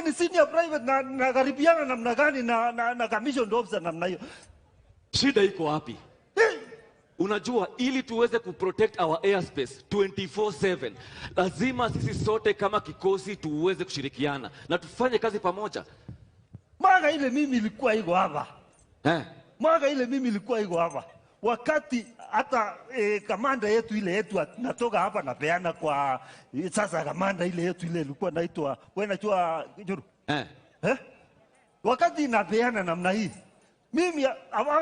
ni senior private na nakaribiana namna gani na commissioned officer namna hiyo? Shida iko wapi? Unajua, ili tuweze kuprotect our airspace 24/7, lazima sisi sote kama kikosi tuweze kushirikiana na tufanye kazi pamoja. Mwaka ile mimi ilikuwa iko hapa. Mwaka ile mimi ilikuwa iko hapa. Wakati hata kamanda yetu ile yetu natoka hapa napeana kwa sasa kamanda ile yetu ile ilikuwa naitwa, wewe unajua Juru? Wakati napeana namna hii, mimi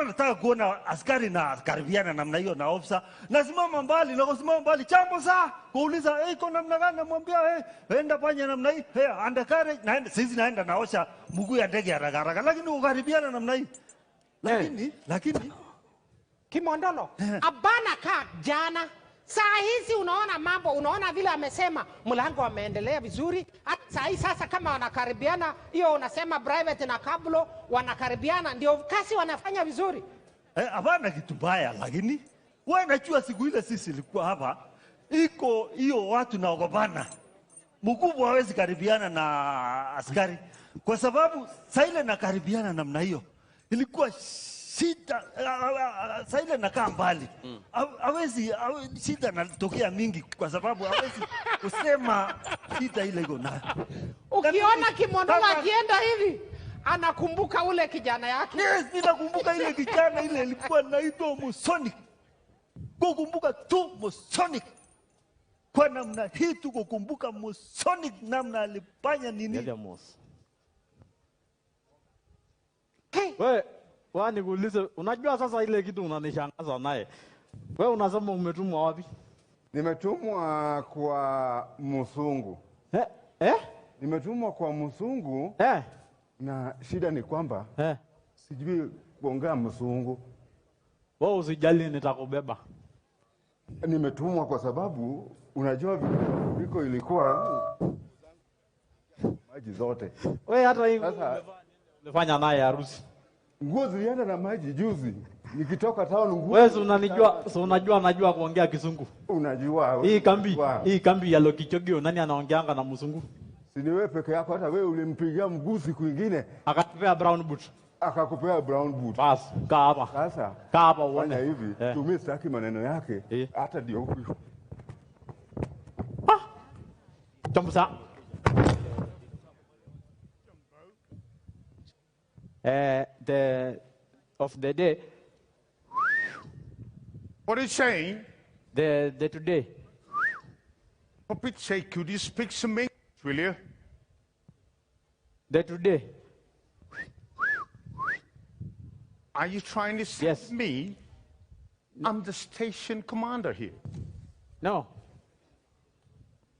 nataka kuona askari na karibiana namna hiyo na officer, nasimama mbali, na kusimama mbali chambo saa kuuliza hey, iko namna gani, namwambia hey, enda fanya namna hii, hey, undercarriage, naenda sisi naenda naosha mguu ya ndege haraka haraka, lakini ukaribiana namna hii. Lakini Kimondolo, abana ka jana. Saa hizi unaona mambo, unaona vile amesema mlango ameendelea vizuri. Hata saa hii sasa kama wanakaribiana, hiyo unasema private na kablo wanakaribiana, ndio kasi wanafanya vizuri. Hapana kitu mbaya, lakini wewe unajua siku ile sisi ilikuwa hapa iko hiyo watu naogopana. Mkubwa hawezi karibiana na askari kwa sababu saa ile nakaribiana namna hiyo ilikuwa shida. Saa ile nakaa mbali hawezi, shida natokea mingi kwa sababu hawezi kusema shida ile iko nayo. Ukiona Kimondolo akienda hivi anakumbuka ule kijana yake. Yes, ninakumbuka ile kijana ile ilikuwa naitwa Musonic. Kukumbuka tu Musonic. Kwa namna hii tu kukumbuka Musonic namna alifanya nini. Wewe, wewe nikuulize, unajua sasa ile kitu unanishangaza naye. Wewe unasema umetumwa wapi? Nimetumwa kwa msungu. Nimetumwa kwa msungu. Na shida ni kwamba sijui kuongea msungu. Wewe usijali, nitakubeba. Nimetumwa kwa sababu unajua viko ilikuwa maji zote. Wewe hata hivi ulifanya naye harusi. Nguo zilienda na maji juzi. Nikitoka town nguo. Wewe unanijua, so unajua najua kuongea Kizungu. Unajua. Hii kambi ya Lokichogio nani anaongeanga na mzungu? Si ni wewe peke yako, hata wewe ulimpigia mguu siku nyingine. Akakupea brown boot. Akakupea brown boot. Bas, kaa hapa. Sasa kaa hapa uone. Fanya hivi, tumie sitaki maneno yake. Hata ndio huyu. Jambo. The of the day. What is saying? The today. For Pete's sake, could you speak some English, will you? The today. Are you trying to say me? I'm the station commander here. No.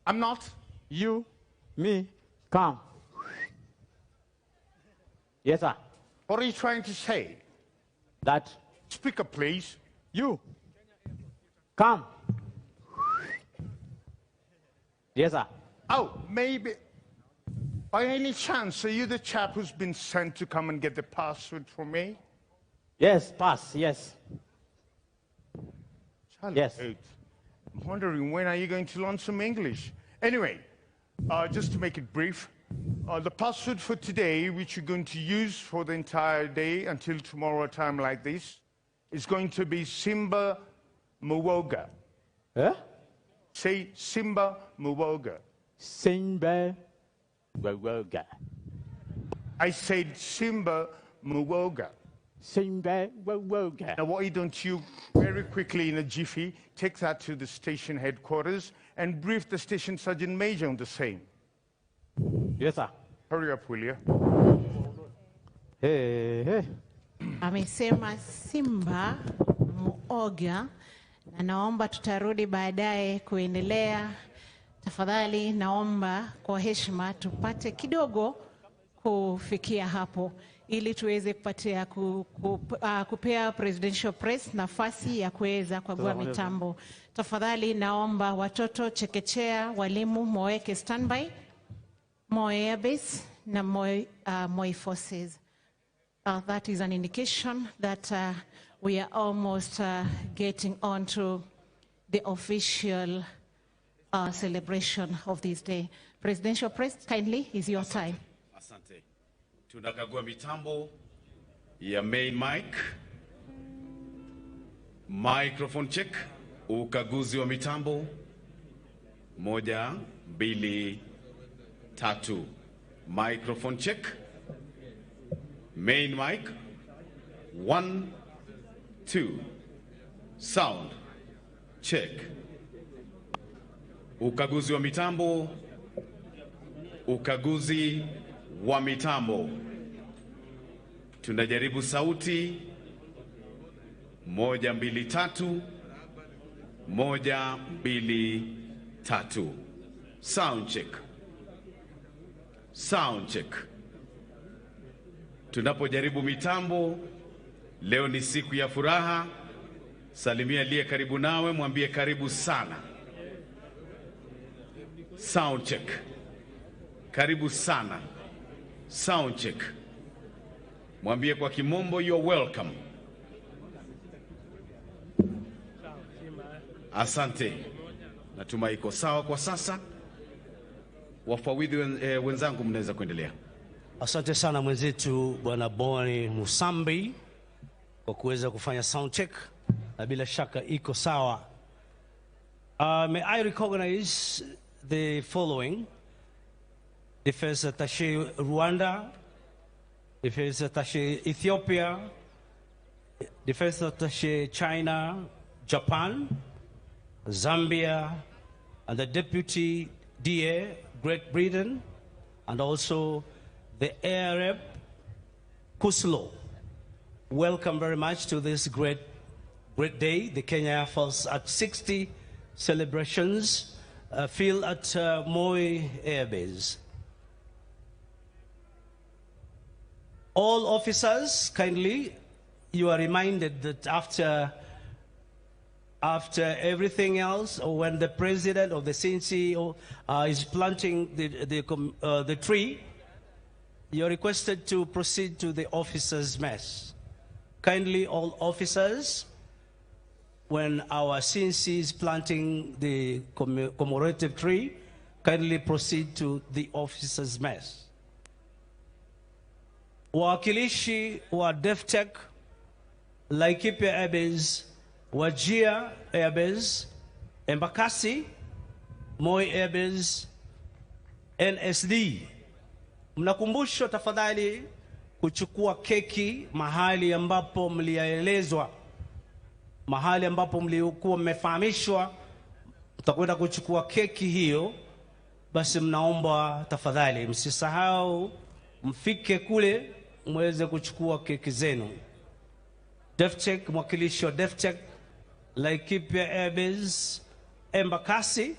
I'm not. You, me, come. Yes, sir. What are you trying to say? That. Speak up, please. You. Come. Yes, sir. Oh, maybe. By any chance, are you the chap who's been sent to come and get the password for me? Yes, pass, yes. Charlie, yes. I'm wondering, when are you going to learn some English? Anyway, just to make it brief, the password for today, which you're going to use for the entire day until tomorrow a time like this, is going to be Simba Muwoga. Eh? Say Simba Muwoga. Simba Muwoga. I said Simba Muwoga. Simba Muwoga. Now, why don't you very quickly in a jiffy take that to the station headquarters and brief the station sergeant major on the same? Yes, sir. Hurry up, will you? Hey, hey. Amesema Simba Muoga, na naomba tutarudi baadaye kuendelea. Tafadhali naomba kwa heshima tupate kidogo kufikia hapo ili tuweze kupatia kupea Presidential Press nafasi ya kuweza kukagua mitambo. Tafadhali naomba watoto chekechea, walimu mweke standby, Moi Airbase na Moi Forces. That is an indication that we are almost getting on to the official celebration of this day. Presidential Press, kindly, is your time. Asante. Tunakagua mitambo ya main mic. Microphone check. Ukaguzi wa mitambo. 1, 2, 3. Microphone check. Main mic. 1, 2. Sound check. Ukaguzi wa mitambo. Ukaguzi wa mitambo. Tunajaribu sauti. 1, 2, 3. 1, 2, 3. Sound check. Sound check. Tunapojaribu mitambo, leo ni siku ya furaha. Salimia aliye karibu nawe, mwambie karibu sana. Sound check. Karibu sana. Sound check. Mwambie kwa kimombo, you're welcome. Asante. Natumai iko sawa kwa sasa. Wafawidhi wenzangu, mnaweza kuendelea. Asante sana mwenzetu Bwana Boni Musambi kwa kuweza kufanya sound check, na bila shaka iko sawa. May I recognize the following: Defense Attaché Rwanda, Defense Attaché Ethiopia, Defense Attaché China, Japan, Zambia, and the Deputy DA Great Britain, and also the Air Rep Kuslo. Welcome very much to this great, great day, the Kenya Air Force at 60 celebrations, field at Moi Air Base. All officers, kindly, you are reminded that after everything else, or when the president of the CNC is planting the tree, you're requested to proceed to the officers' mess. Kindly, all officers, when our CNC is planting the commemorative tree, kindly proceed to the officers' mess. Wawakilishi wa DefTech, Laikipia Air Base, Wajir Air Base, Embakasi, Moi Air Base, NSD. Mnakumbushwa tafadhali kuchukua keki mahali ambapo mlielezwa, mahali ambapo mlikuwa mmefahamishwa mtakwenda kuchukua keki hiyo. Basi mnaomba tafadhali msisahau mfike kule muweze kuchukua keki zenu. DefTech, mwakilishi wa DefTech, Laikipia Air Base, Embakasi,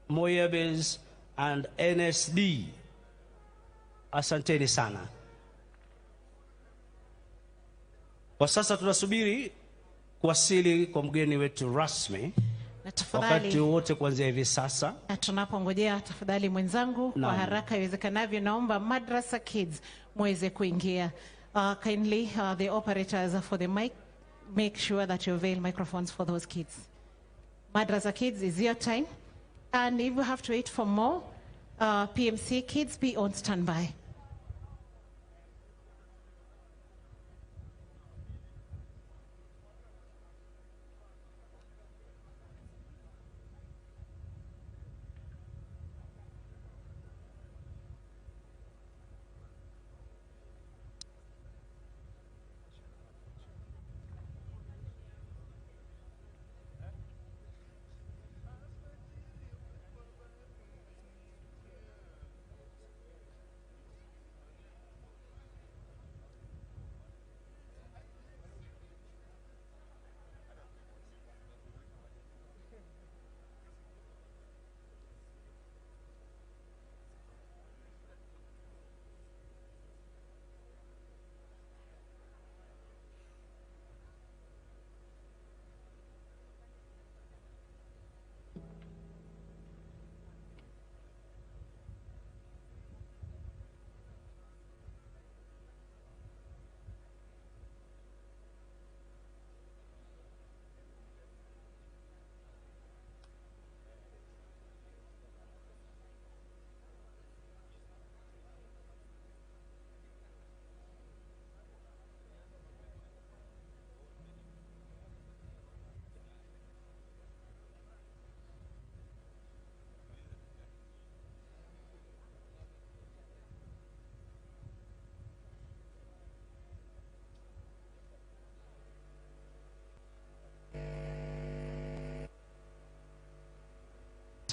Moi Air Base and NSD. Asanteni sana. Kwa sasa tunasubiri kuwasili kwa mgeni wetu rasmi. Na tafadhali, wakati wote kuanzia hivi sasa. Na tunapongojea tafadhali mwenzangu, kwa haraka iwezekanavyo naomba Madrasa Kids muweze kuingia. Kindly, the operators for the mic, make sure that you avail microphones for those kids. Madrasa Kids is your time. And if you have to wait for more, PMC Kids, be on standby.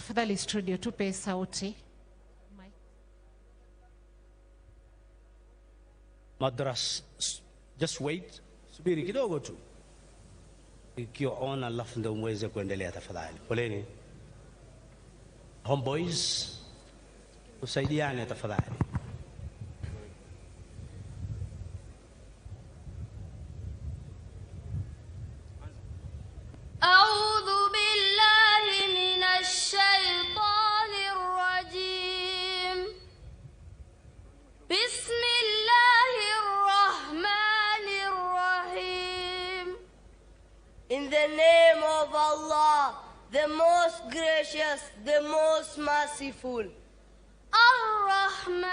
Tafadhali studio tupe sauti. Madras, just wait, subiri kidogo tu. Ikiwa on, alafu ndio muweze kuendelea tafadhali. Poleni. Homeboys, usaidiane tafadhali. أعوذ بالله من الشيطان الرجيم. بسم الله الرحمن الرحيم. In the name of Allah, the most gracious, the most merciful. الرحمن,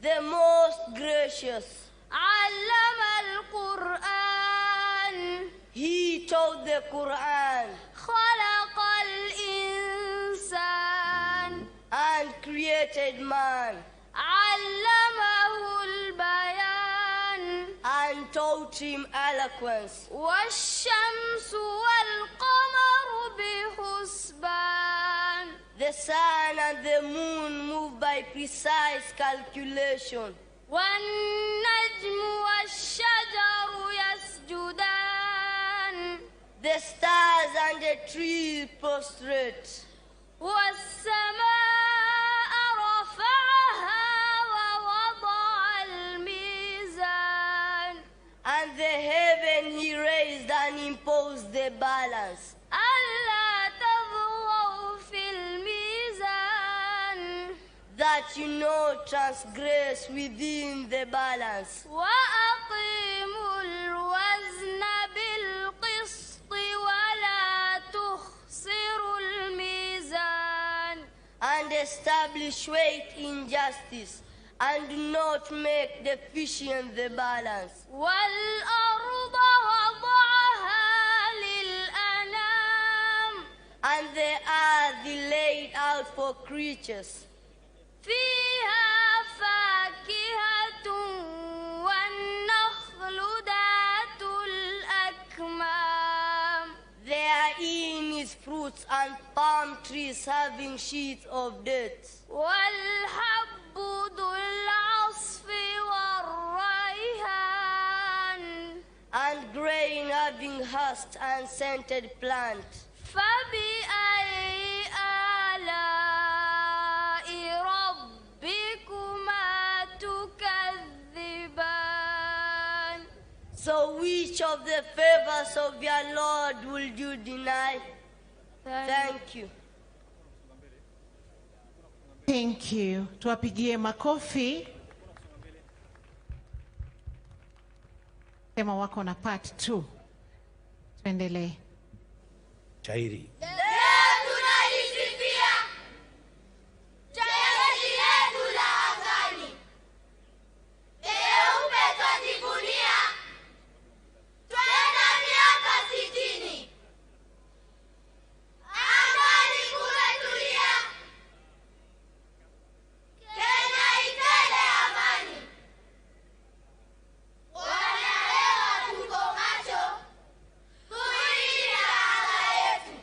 the most gracious. علم القرآن. He taught the Quran. خلق الإنسان. And created man. علمه البيان. And taught him eloquence. والشمس والقمر بحسبان. The sun and the moon move by precise calculation. والنجم والشجر يسجدان. The stars and the trees prostrate. والسماء رفعها ووضع الميزان. And the heaven he raised and imposed the balance. ألا تطغوا في الميزان. That you not transgress within the balance. وأقيموا الوزن بالقسط ولا تخسروا الميزان. And establish weight in justice, and do not make deficient the balance. والأرض وضعها للأنام. And the earth he laid out for creatures. فيها فاكهة والنخل ذات الأكمام. Therein is fruits and palm trees having sheaths of dates. والحب ذو العصف والريحان. And grain having husk and scented plant. فبأي آلاء ربكما تكذبان. So which of the favors of your Lord will you deny? Thank you. Thank you. Tuwapigie makofi. Sema wako na part 2. Tuendelee. Shairi. Leo tunalisifia jeshi letu la angani, leupe twajivunia, twenda miaka 60. Angani kumetulia, Kenya itele amani. Wanahewa tuko macho kuilinda anga yetu.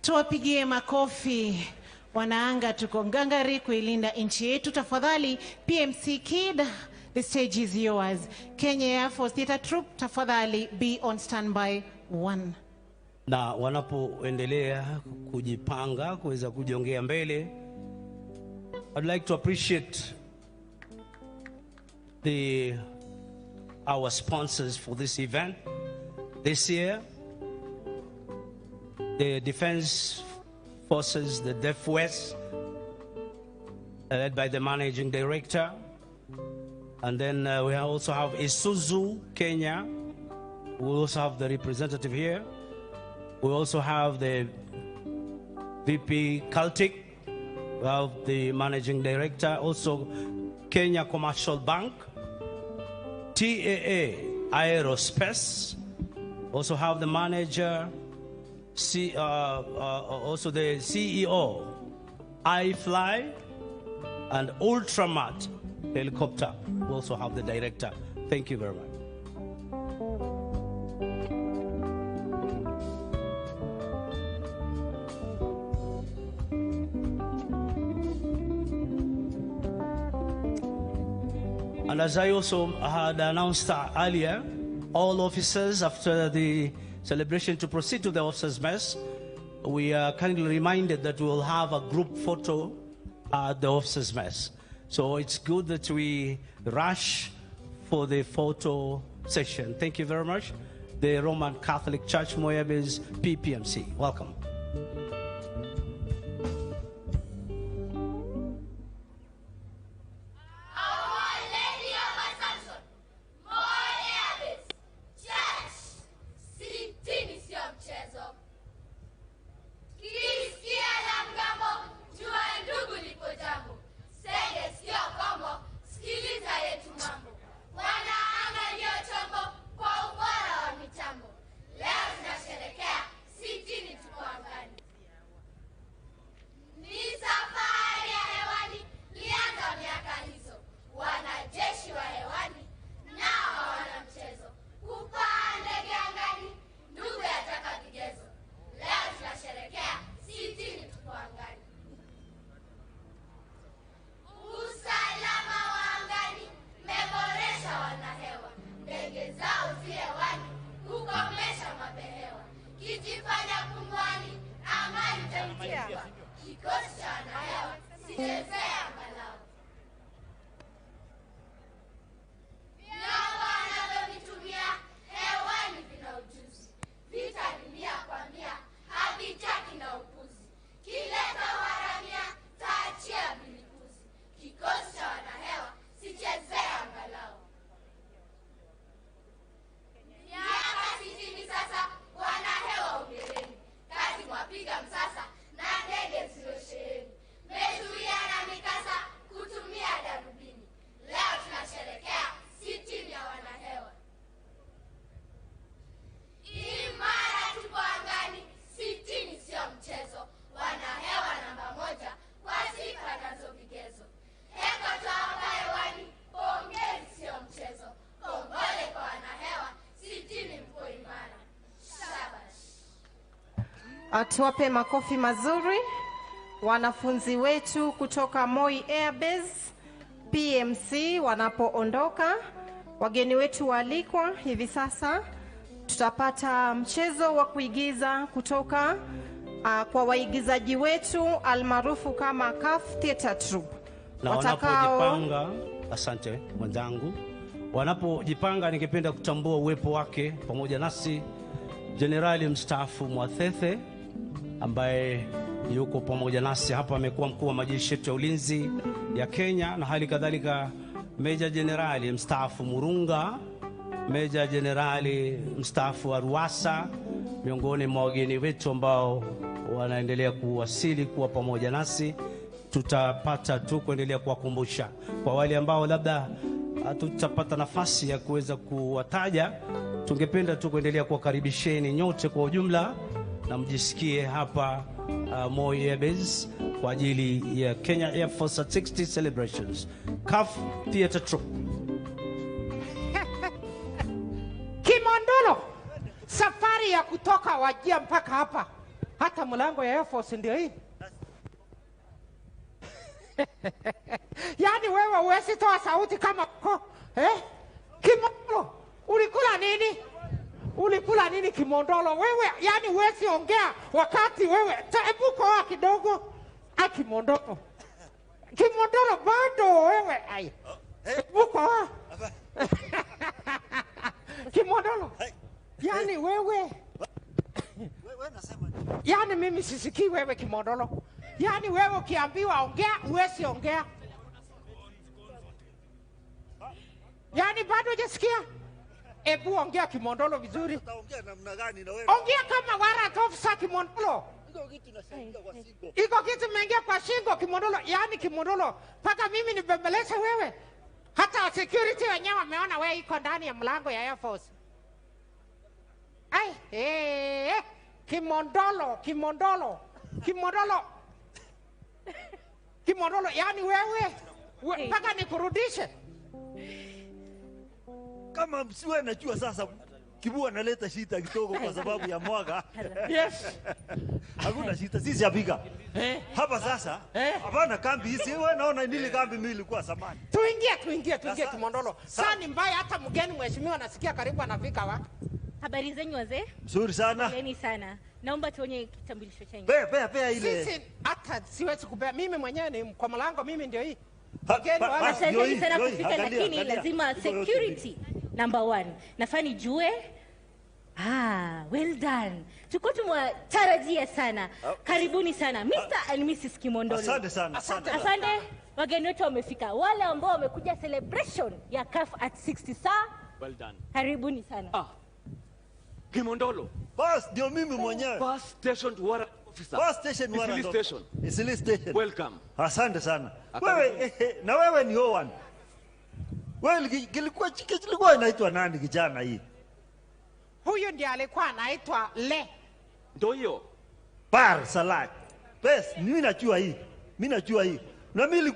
Tuwapigie makofi wanaanga, tuko ngangari kuilinda nchi yetu. Tafadhali PMC Kid, the stage is yours. Kenya Air Force Theatre Troupe, tafadhali be on standby 1. Na wanapoendelea kujipanga kuweza kujongea mbele, I'd like to appreciate our sponsors for this event this year, the Defense Forces, the DefWest, led by the Managing Director. And then we also have Isuzu Kenya. We also have the representative here. We also have the VP Celtic. We have the Managing Director, also Kenya Commercial Bank, TAA Aerospace. Also have the manager, also the CEO, iFly, and Ultramat Helicopter. We also have the director. Thank you very much. And as I also had announced earlier, all officers after the celebration to proceed to the officers' mess, we are kindly reminded that we will have a group photo at the officers' mess. So it's good that we rush for the photo session. Thank you very much. The Roman Catholic Church, Moi Air Base, PPMC. Welcome. Tuwape makofi mazuri wanafunzi wetu kutoka Moi Air Base PMC wanapoondoka. Wageni wetu waalikwa, hivi sasa tutapata mchezo wa kuigiza kutoka kwa waigizaji wetu almaarufu kama CAF Theatre Troupe. Na wanapojipanga, asante mwenzangu, wanapojipanga ningependa kutambua uwepo wake pamoja nasi Jenerali mstaafu Mwathethe ambaye yuko pamoja nasi hapa, amekuwa mkuu wa majeshi yetu ya ulinzi ya Kenya, na hali kadhalika Meja Jenerali mstaafu Murunga, Meja Jenerali mstaafu Aruasa, miongoni mwa wageni wetu ambao wanaendelea kuwasili kuwa pamoja nasi. Tutapata tu kuendelea kuwakumbusha kwa wale ambao labda hatutapata nafasi ya kuweza kuwataja, tungependa tu kuendelea kuwakaribisheni nyote kwa ujumla na mjisikie hapa Moi Air Base kwa ajili ya Kenya Air Force at 60 celebrations. CAF Theatre Troupe. Kimondolo, safari ya kutoka Wajir mpaka hapa Hata mlango ya Air Force ndio hii. Yaani wewe huwezi toa sauti kama ko, eh? Kimondolo, ulikula nini? Ulikula nini Kimondolo? Wewe yani huwezi ongea wakati wewe hebu koa kidogo. Ah, Kimondolo. Kimondolo bado wewe ai. Hebu koa. Kimondolo. Yaani wewe yaani mimi sisikii wewe Kimondolo. Yaani wewe ukiambiwa ongea huwezi ongea. Yaani bado hujasikia? Ebu ongea Kimondolo vizuri. Utaongea namna gani na wewe? Ongea kama warrant officer Kimondolo. Iko kitu inasaidia kwa shingo. Iko kitu imeingia kwa shingo Kimondolo. Yaani Kimondolo, mpaka mimi nibembeleze wewe. Hata security wenyewe wameona wewe iko ndani ya mlango ya Air Force. Ai, Kimondolo, Kimondolo, Kimondolo. Kimondolo, yaani wewe mpaka nikurudishe. Kama msiwe najua sasa Kibu analeta shida kidogo kwa sababu ya mwaga. Yes. Hakuna shida, sisi apiga. Hapa sasa, hapana kambi hizi. Wewe naona nili kambi mimi ilikuwa zamani. Tuingie Kimondolo. Saa ni mbaya hata mgeni mheshimiwa anasikia karibu anafika wa. Habari zenyu wazee? Nzuri sana. Poleni sana. Naomba tuone kitambulisho chenyu. Pea ile. Sisi hata siwezi kupea. Mimi mwenyewe ni kwa mlango, mimi ndio hii. Asanteni sana kufika, lakini lazima security number 1. Nafaa nijue. Ah, well done. Tulikuwa tumewatarajia sana. Karibuni sana Mr. and Mrs. Kimondolo. Asante sana. Asante. Wageni wetu wamefika. Wale ambao wamekuja celebration ya CAF at 60 saa. Well done. Karibuni sana. Ah. Kimondolo. Bas, ndio mimi mwenyewe. Bus station warrant officer. Bus station warrant officer. Isili station. Welcome. Asante sana. Wewe na wewe ni Owen. Wewe kilikuwa inaitwa nani kijana hii? Huyu ndiye alikuwa anaitwa Le. Ndio hiyo. Bar Salat. Bes, mimi najua hii. Mimi najua hii. Na mimi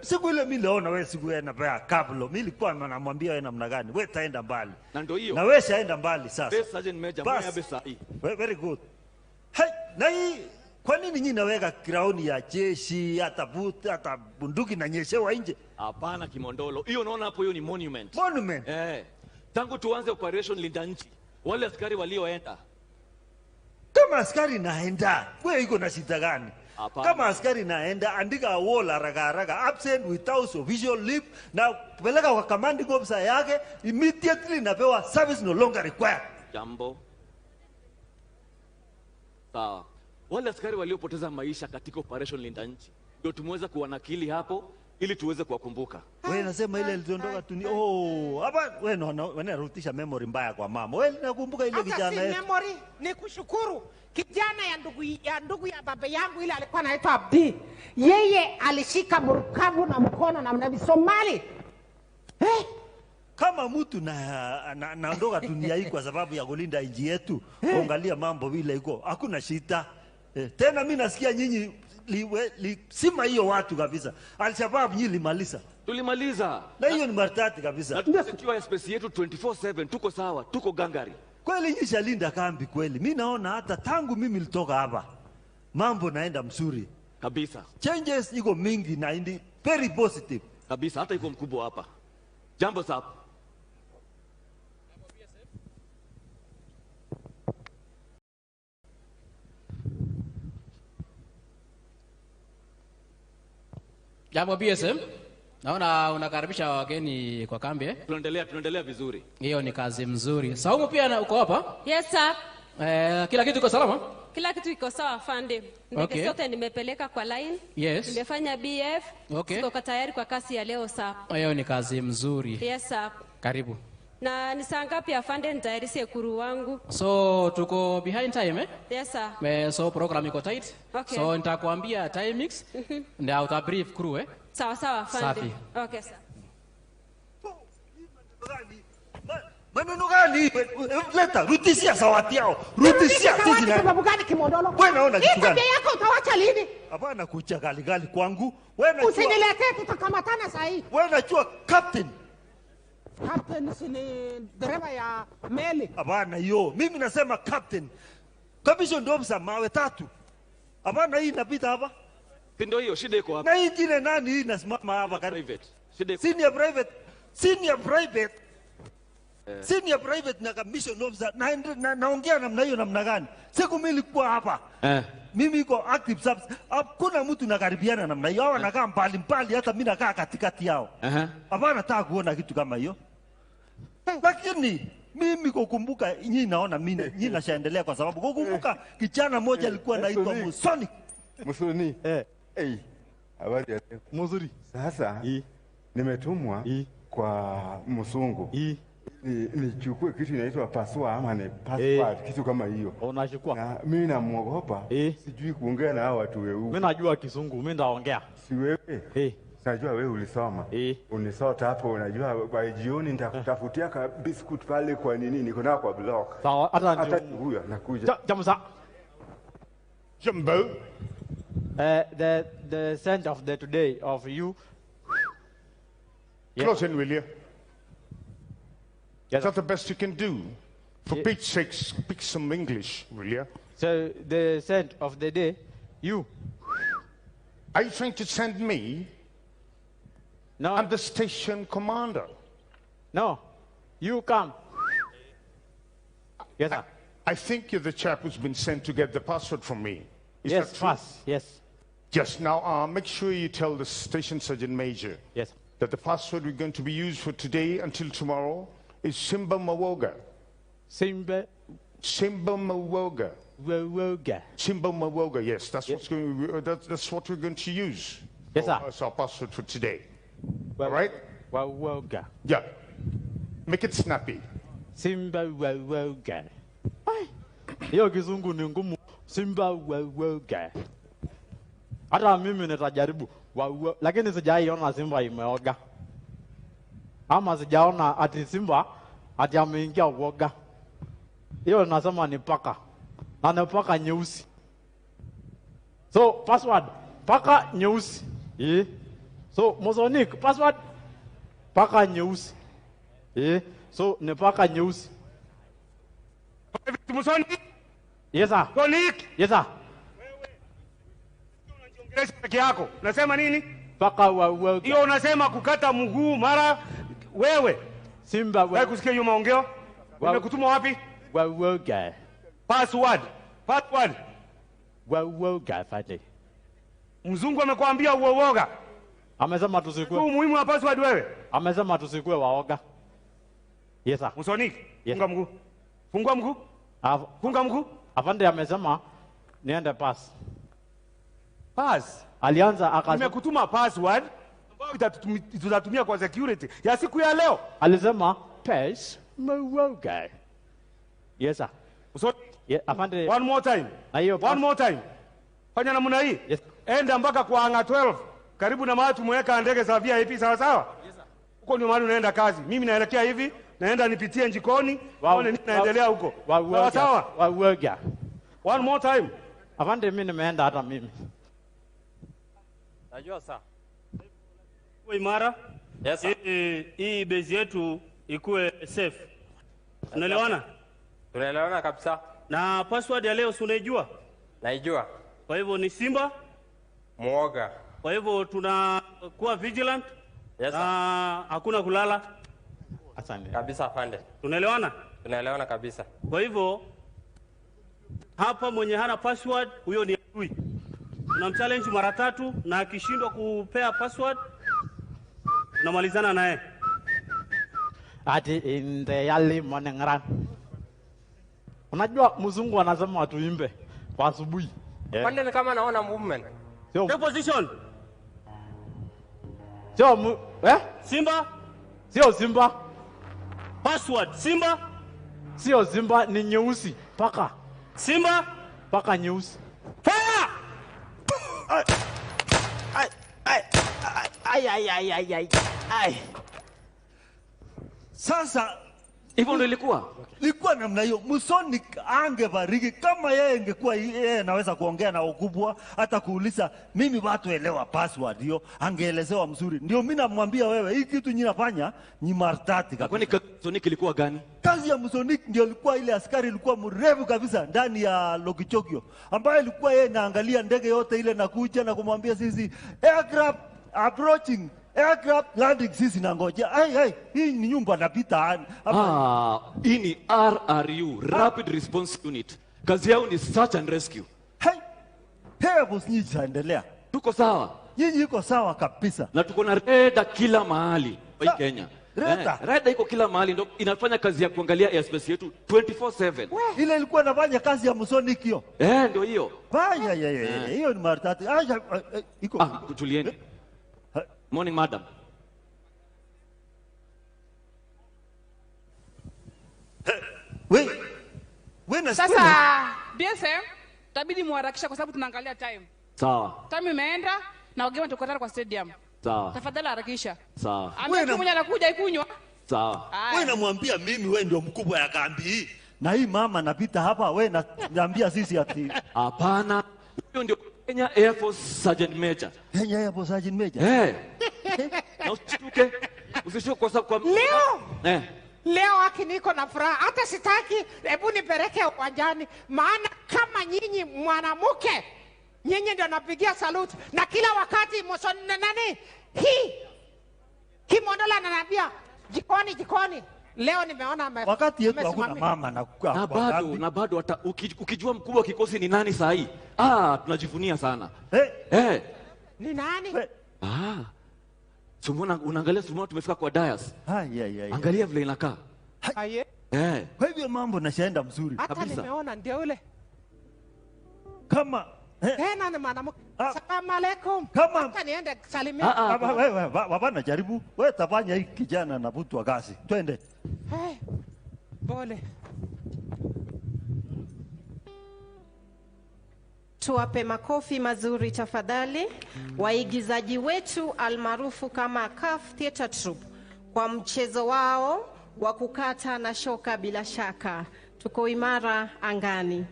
siku ile mimi naona wewe siku ile napea kablo. Mimi nilikuwa namwambia wewe namna gani? Wewe taenda mbali. Na ndio hiyo. Na wewe shaenda mbali sasa. Best Sergeant Major mwenye besa hii. Very good. Hey, na hii kwa nini nyinyi naweka crown ya jeshi hata boot hata bunduki na nyeshewa nje? Hapana Kimondolo. Hiyo unaona hapo hiyo ni monument. Monument. Eh. Tangu tuanze operation Linda Nchi, wale askari walioenda. Kama askari naenda, wewe iko na shida gani? Apana. Kama askari naenda, andika wall haraka haraka, absent without official leave, na peleka kwa commanding officer yake, immediately napewa service no longer required. Jambo. Sawa. Wale askari waliopoteza maisha katika operation Linda Nchi ndio tumeweza kuwanakili hapo ili tuweze kuwakumbuka. Wewe nasema ile iliondoka tu ni oh, hapa wewe unaona memory mbaya kwa mama. Wewe nakumbuka ile kijana yetu. Memory ni kushukuru kijana ya ndugu ya baba yangu ile alikuwa anaitwa Abdi. Yeye alishika mrukavu na mkono na mnabi Somali. Eh? Kama mtu na naondoka dunia hii kwa sababu ya kulinda nchi yetu, angalia mambo vile iko. Hakuna shida. Tena mimi nasikia nyinyi sima hiyo watu kabisa. Al-Shabaab nyinyi limaliza. Tulimaliza. Na hiyo ni maritati kabisa. Na tukiwa space yetu 24/7 tuko sawa, tuko gangari. Kweli nyinyi shalinda kambi kweli. Mimi naona hata tangu mimi nilitoka hapa mambo naenda mzuri kabisa. Changes iko mingi na indi very positive. Kabisa hata iko mkubwa hapa. Jambo sasa. Jambo BSM. Naona unakaribisha wageni kwa kambi eh? Tunaendelea vizuri. Hiyo ni kazi mzuri. Saumu pia uko hapa? Yes sir. Kila kitu iko salama? Kila kitu iko sawa afande. Ndege zote nimepeleka kwa line. Yes. Nimefanya BF. Okay. Siko tayari kwa kasi ya leo sir. Hiyo ni kazi mzuri. Yes sir. Karibu. Na ni saa ngapi afande nitayarishe kuru wangu? So tuko behind time eh? Yes sir. So program iko tight. Okay. So nitakwambia timings na uta brief crew eh? Sawa sawa afande. Safi. Okay sir. Maneno gani? Leta rudishia zawadi yao. Rudishia sisi na. Sababu gani Kimondolo? Wewe unaona kitu gani? Tabia yako utawacha lini? Hapana kucha gali gali kwangu. Wewe unajua. Usiniletee tutakamatana saa hii. Wewe unajua captain. Captain si ni dereva ya meli. Hapana hiyo. Mimi nasema captain. Commission officer mawe 3. Hapana, hii inapita hapa. Ndio hiyo shida iko hapa. Na hii ingine nani hii inasimama hapa karibu? Private. Shida iko. Senior private. Senior private. Senior private na commission officer na naongea namna hiyo namna gani? Siku mimi nilikuwa hapa. Mimi iko active service. Hakuna mtu nakaribiana namna hiyo. Hawa nakaa mbali mbali, hata mimi nakaa katikati yao. Hapana, nataka kuona kitu kama hiyo. Lakini mimi kukumbuka, nyinyi naona mimi nyinyi nashaendelea kwa sababu kukumbuka kijana mmoja alikuwa anaitwa Musoni. Musoni. Eh. Habari ya leo. Mzuri. Sasa nimetumwa kwa msungu. Nichukue kitu inaitwa pasua ama ni password, kitu kama hiyo. Unachukua. Na mimi namuogopa. Sijui kuongea na hao watu weupe. Mimi najua Kizungu, mimi ndaongea. Si wewe? Najua wewe ulisoma. Unisota hapo, unajua by jioni nitakutafutia ka biscuit pale kwa nini niko nao kwa block. Sawa, hata huyo anakuja. Jambo. Jambo. The scent of the today of you. Close in, will you? Yes. Is that the best you can do? For Pete's sake, speak some English, will you? So the scent of the day, you. Are you trying to send me? No. I'm the station commander. No, you come. Yes, sir. I think you're the chap who's been sent to get the password from me. Is yes, that true? Pass. Yes. Yes. Now, make sure you tell the station sergeant major. Yes. That the password we're going to be used for today until tomorrow is Simba Mawoga. Simba. Simba Mawoga. Mawoga. Simba Mawoga. Yes, that's what's going. That's what we're going to use. Yes, sir. As our password for today. All right? Mawoga. Yeah. Make it snappy. Simba Mawoga. Hiyo Kizungu ni ngumu. Simba Mawoga. Hata mimi nitajaribu. Lakini sijaiona simba imeoga. Ama sijaona ati simba ati ameingia uoga. Hiyo nasema ni paka. Na ni paka nyeusi. So password paka nyeusi. So Mosonic password paka nyeusi. So ni paka nyeusi. Mosonic. Yes sir. Mosonic. Yes sir. Peke yako. Unasema nini? Paka wewe. Hiyo unasema kukata mguu mara wewe. Simba wewe. Wewe kusikia hiyo maongeo? Nimekutuma wapi? Wewe. Password. Password. Wewe fadhi. Mzungu amekwambia uoga. Amesema tusikue. Umuhimu wa password wewe? Amesema tusikue waoga. Yes sir. Mosonic. Yes. Funga mguu. Fungua mguu. Funga mguu. Afande amesema niende pass. Pass. Alianza akasema nimekutuma password ambayo tutatumia kwa security ya siku ya leo. Alisema pass Mawoga. Yes sir. So, yeah, afande. One more time. Ayo, one more time. Fanya namna hii. Yes. Enda mpaka kwa anga 12 karibu na mahali tumeweka ndege za VIP sawa sawa? Yes sir. Huko ndio mahali unaenda kazi. Mimi naelekea hivi, naenda nipitie jikoni, waone nini naendelea huko. Sawa sawa? Wawoga. One more time. Afande mimi nimeenda hata mimi. Najua saa. Kuwa imara. Yes, sir. Hii base yetu ikuwe safe. Tunaelewana? Tunaelewana kabisa. Na password ya leo si unaijua? Naijua. Kwa hivyo ni Simba Mwoga. Kwa hivyo tunakuwa vigilant. Yes, sir. Na hakuna kulala. Asante. Kabisa afande. Tunaelewana? Tunaelewana kabisa. Kwa hivyo hapa mwenye hana password huyo ni adui. Tunamchallenge mara tatu na akishindwa kupea password tunamalizana naye. Ati in the early morning run. Unajua mzungu anasema watu imbe kwa asubuhi. Afande ni kama naona movement. Sio position. Sio Simba? Sio Simba. Password Simba? Sio Simba, ni nyeusi paka. Simba? Paka nyeusi. Fire! Ai ai ai ai ai ai ai ai. Sasa Hivyo ndio ilikuwa. Ilikuwa namna hiyo. Musonic angebariki kama yeye ingekuwa yeye anaweza kuongea na wakubwa, hata kuuliza mimi watu elewa password hiyo, angeelezewa mzuri. Ndio mimi namwambia wewe, hii kitu nyinyi nafanya ni martati kabisa. Kwani kazi ya Musonic ilikuwa gani? Kazi ya Musonic ndio ilikuwa ile askari ilikuwa mrefu kabisa ndani ya Lokichokio, ambaye ilikuwa yeye naangalia ndege yote ile nakuja na kumwambia sisi aircraft approaching, aircraft landing, sisi nangoja. Ai ai, hii ni nyumba napita. Ah, hii ni RRU, Rapid Response Unit. Kazi yao ni search and rescue. Hey, hebu nyinyi endelea. Tuko sawa. Nyinyi iko sawa kabisa. Na tuko na reda kila mahali kwa Kenya. Reda. Reda iko kila mahali, ndio inafanya kazi ya kuangalia airspace yetu 24/7. Ile ilikuwa inafanya kazi ya Musonic hiyo. Ndio hiyo. Baya ya ya hiyo ni maratati. Aya iko. Ah, kutulieni. Morning madam. We sasa BSM tabidi muharakisha kwa sababu tunaangalia time. Sawa. Time imeenda na wageni tuko tayari kwa stadium. Sawa. Tafadhali harakisha. Sawa. Ambaye mwenye anakuja ikunywa. Sawa. Wewe namwambia mimi wewe ndio mkubwa ya kambi hii. Na hii mama napita hapa wewe naambia sisi ati hapana. Huyo ndio Kenya Air Force Sergeant Major. Kenya Air Force Sergeant Major. Na usishtuke. Usishtuke kwa sababu kwa leo. Leo haki niko na furaha, hata sitaki, hebu nipeleke uwanjani, maana kama nyinyi mwanamke, nyinyi ndio napigia salute na kila wakati nani hii Kimondola ananiambia jikoni jikoni. Leo nimeona wakati yetu hakuna mama na na bado hata ukijua mkubwa wa kikosi ni nani saa hii, tunajivunia sana. Ni nani? Sumona unaangalia, sumona tumefika kwa dais. Angalia vile inakaa. Kwa hivyo mambo nashaenda mzuri hata kabisa. Nimeona ndio yule. Kama tena ni mwanamke. Salamu alaikum. Hata niende salimia. Wewe baba najaribu. Wewe tafanya hii kijana na butwa kazi. Twende. Pole. Tuwape makofi mazuri tafadhali waigizaji wetu almaarufu kama CAF Theatre Troupe kwa mchezo wao wa kukata na shoka. Bila shaka tuko imara angani.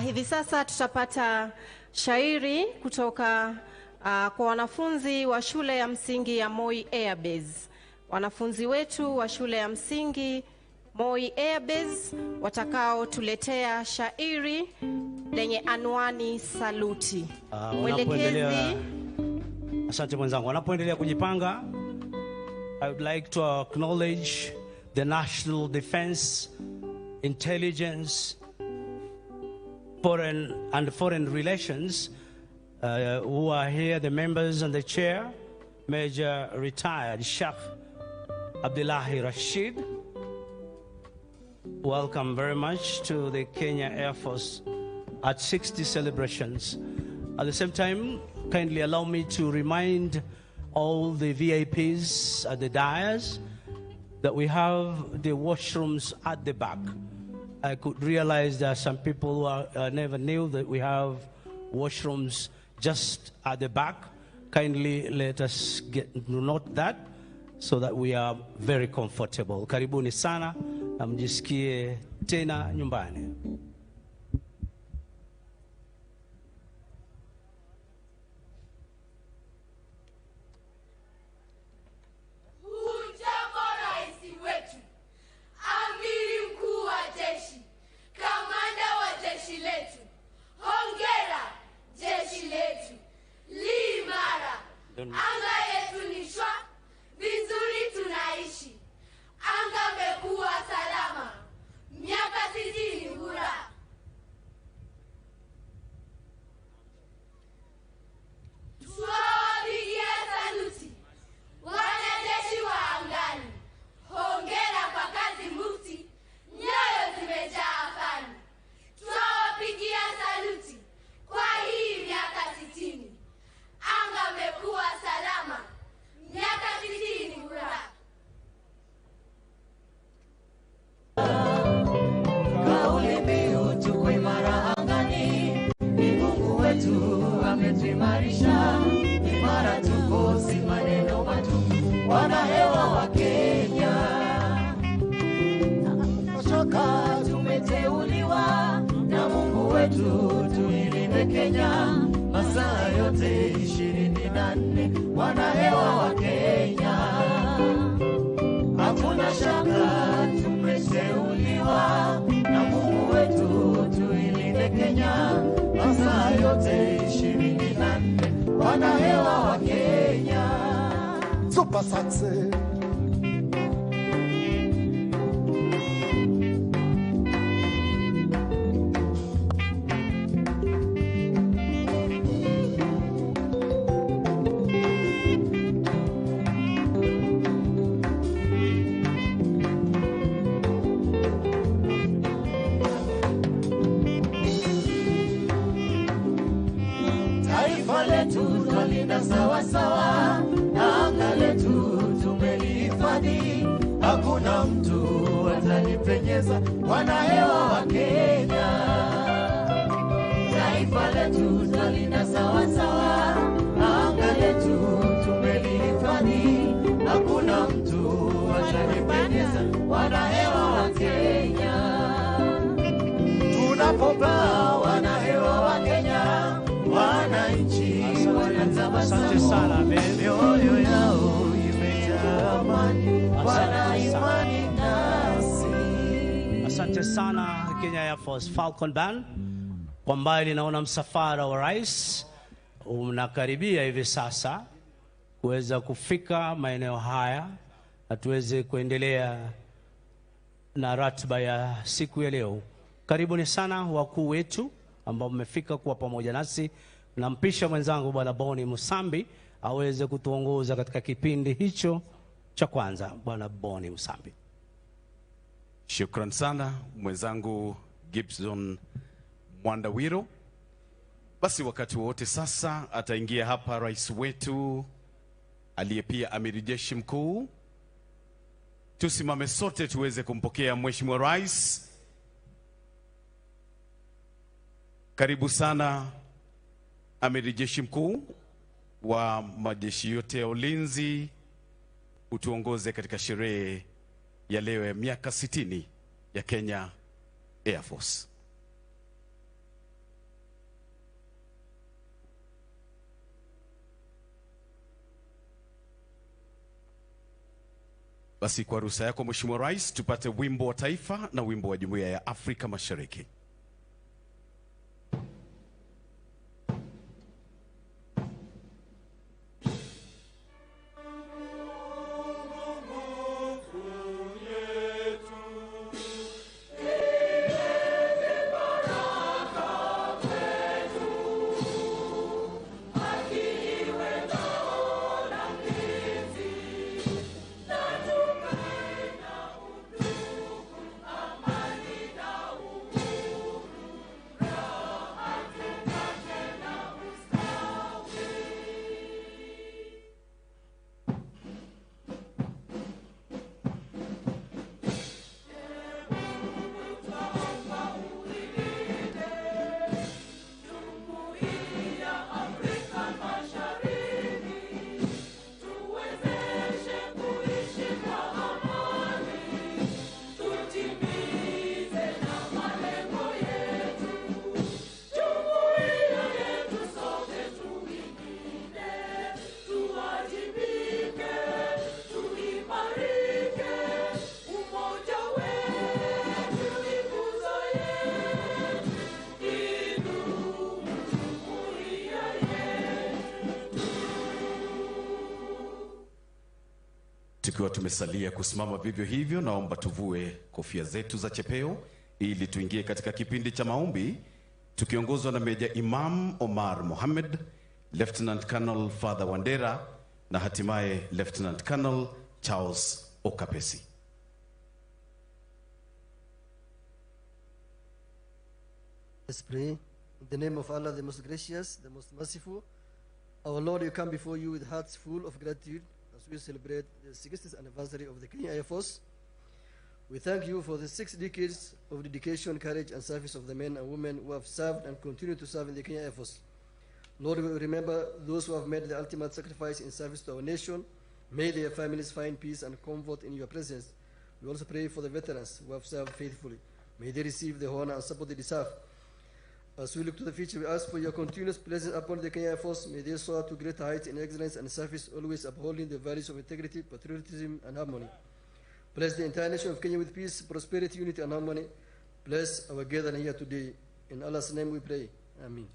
Hivi sasa tutapata shairi kutoka kwa wanafunzi wa shule ya msingi ya Moi Air Base. Wanafunzi wetu wa shule ya msingi Moi Air Base watakao tuletea shairi lenye anwani saluti. Mwelekezi. Asante mwenzangu. Wanapoendelea kujipanga, I would like to acknowledge the National Defense Intelligence Foreign and Foreign Relations who are here, the members and the chair, Major Retired Sheikh Abdullahi Rashid. Welcome very much to the Kenya Air Force at 60 celebrations. At the same time, kindly allow me to remind all the VIPs at the dais that we have the washrooms at the back. I could realize there are some people who are, never knew that we have washrooms just at the back. Kindly let us get note that so that we are very comfortable. Karibuni sana na mjisikie tena nyumbani. Hujambo rais wetu, amiri mkuu wa jeshi, kamanda wa jeshi letu. Hongera jeshi letu, li imara, anga yetu ni shwa, vizuri tunaishi. Anga mekuwa salama, miaka 60 hura. shaka tumeteuliwa na Mungu wetu tuilinde Kenya masaa yote 24, wanahewa wa Kenya. Hakuna shaka tumeteuliwa na Mungu wetu tuilinde Kenya masaa yote 24, wanahewa wa Kenya. Super success. Taifa letu twalinda sawa sawa, na anga letu tumelihifadhi, hakuna mtu atalipenyeza, wanahewa wa Kenya. Taifa letu twalinda sawa sawa, na anga letu tumelihifadhi, hakuna mtu atalipenyeza, wanahewa wa Kenya. Tunapopaa wanahewa wa Kenya, wananchi wanatabasamu, mioyo yao imejaa amani, wana imani nasi. Asante sana Kenya Air Force Falcon Band. Kwa mbali naona msafara wa rais unakaribia hivi sasa kuweza kufika maeneo haya na tuweze kuendelea na ratiba ya siku ya leo. Karibuni sana wakuu wetu ambao mmefika kuwa pamoja nasi. Nampisha mwenzangu Bwana Boni Musambi aweze kutuongoza katika kipindi hicho cha kwanza. Bwana Boni Musambi. Shukran sana mwenzangu Gibson Mwandawiro. Basi wakati wote sasa ataingia hapa rais wetu aliye pia amiri jeshi mkuu. Tusimame sote tuweze kumpokea Mheshimiwa Rais. Karibu sana amiri jeshi mkuu wa majeshi yote ya ulinzi, utuongoze katika sherehe ya leo ya miaka 60 ya Kenya Air Force. Basi kwa ruhusa yako Mheshimiwa Rais, tupate wimbo wa taifa na wimbo wa Jumuiya ya Afrika Mashariki. Tukiwa tumesalia kusimama vivyo hivyo, naomba tuvue kofia zetu za chepeo ili tuingie katika kipindi cha maombi tukiongozwa na Meja Imam Omar Mohamed, Lieutenant Colonel Father Wandera na hatimaye Lieutenant Colonel Charles Okapesi. Let's pray. In the name of Allah, the most gracious, the most merciful, our Lord, we come before you with hearts full of gratitude as we celebrate the 60th anniversary of the Kenya Air Force. We thank you for the 6 decades of dedication, courage, and service of the men and women who have served and continue to serve in the Kenya Air Force. Lord, we remember those who have made the ultimate sacrifice in service to our nation. May their families find peace and comfort in your presence. We also pray for the veterans who have served faithfully. May they receive the honor and support they deserve. As we look to the future, we ask for your continuous blessing upon the Kenya Air Force. May they soar to greater heights in excellence and service, always upholding the values of integrity, patriotism, and harmony. Bless the entire nation of Kenya with peace, prosperity, unity, and harmony. Bless our gathering here today. In Allah's name we pray. Amen.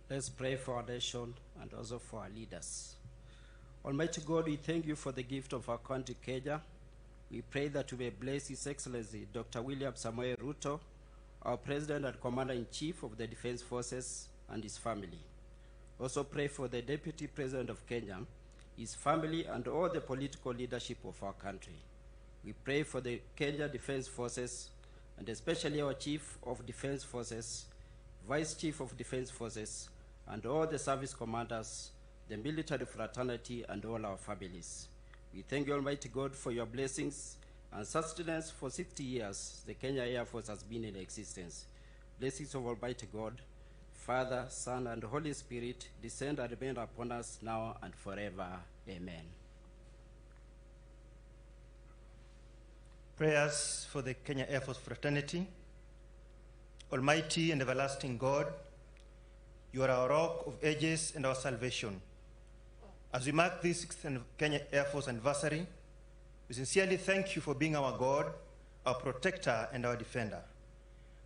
Let's pray for our nation and also for our leaders. Almighty God, we thank you for the gift of our country, Kenya. We pray that you may bless His Excellency, Dr. William Samoei Ruto, our President and Commander-in-Chief of the Defense Forces, and his family. Also pray for the Deputy President of Kenya, his family, and all the political leadership of our country. We pray for the Kenya Defense Forces, and especially our Chief of Defense Forces, Vice Chief of Defense Forces, and all the service commanders, the military fraternity, and all our families. We thank you, Almighty God, for your blessings and sustenance for 60 years the Kenya Air Force has been in existence. Blessings of Almighty God, Father, Son, and Holy Spirit, descend and remain upon us now and forever. Amen. Prayers for the Kenya Air Force fraternity. Almighty and everlasting God, you are our rock of ages and our salvation. As we mark this 6th Kenya Air Force anniversary, we sincerely thank you for being our God, our protector, and our defender.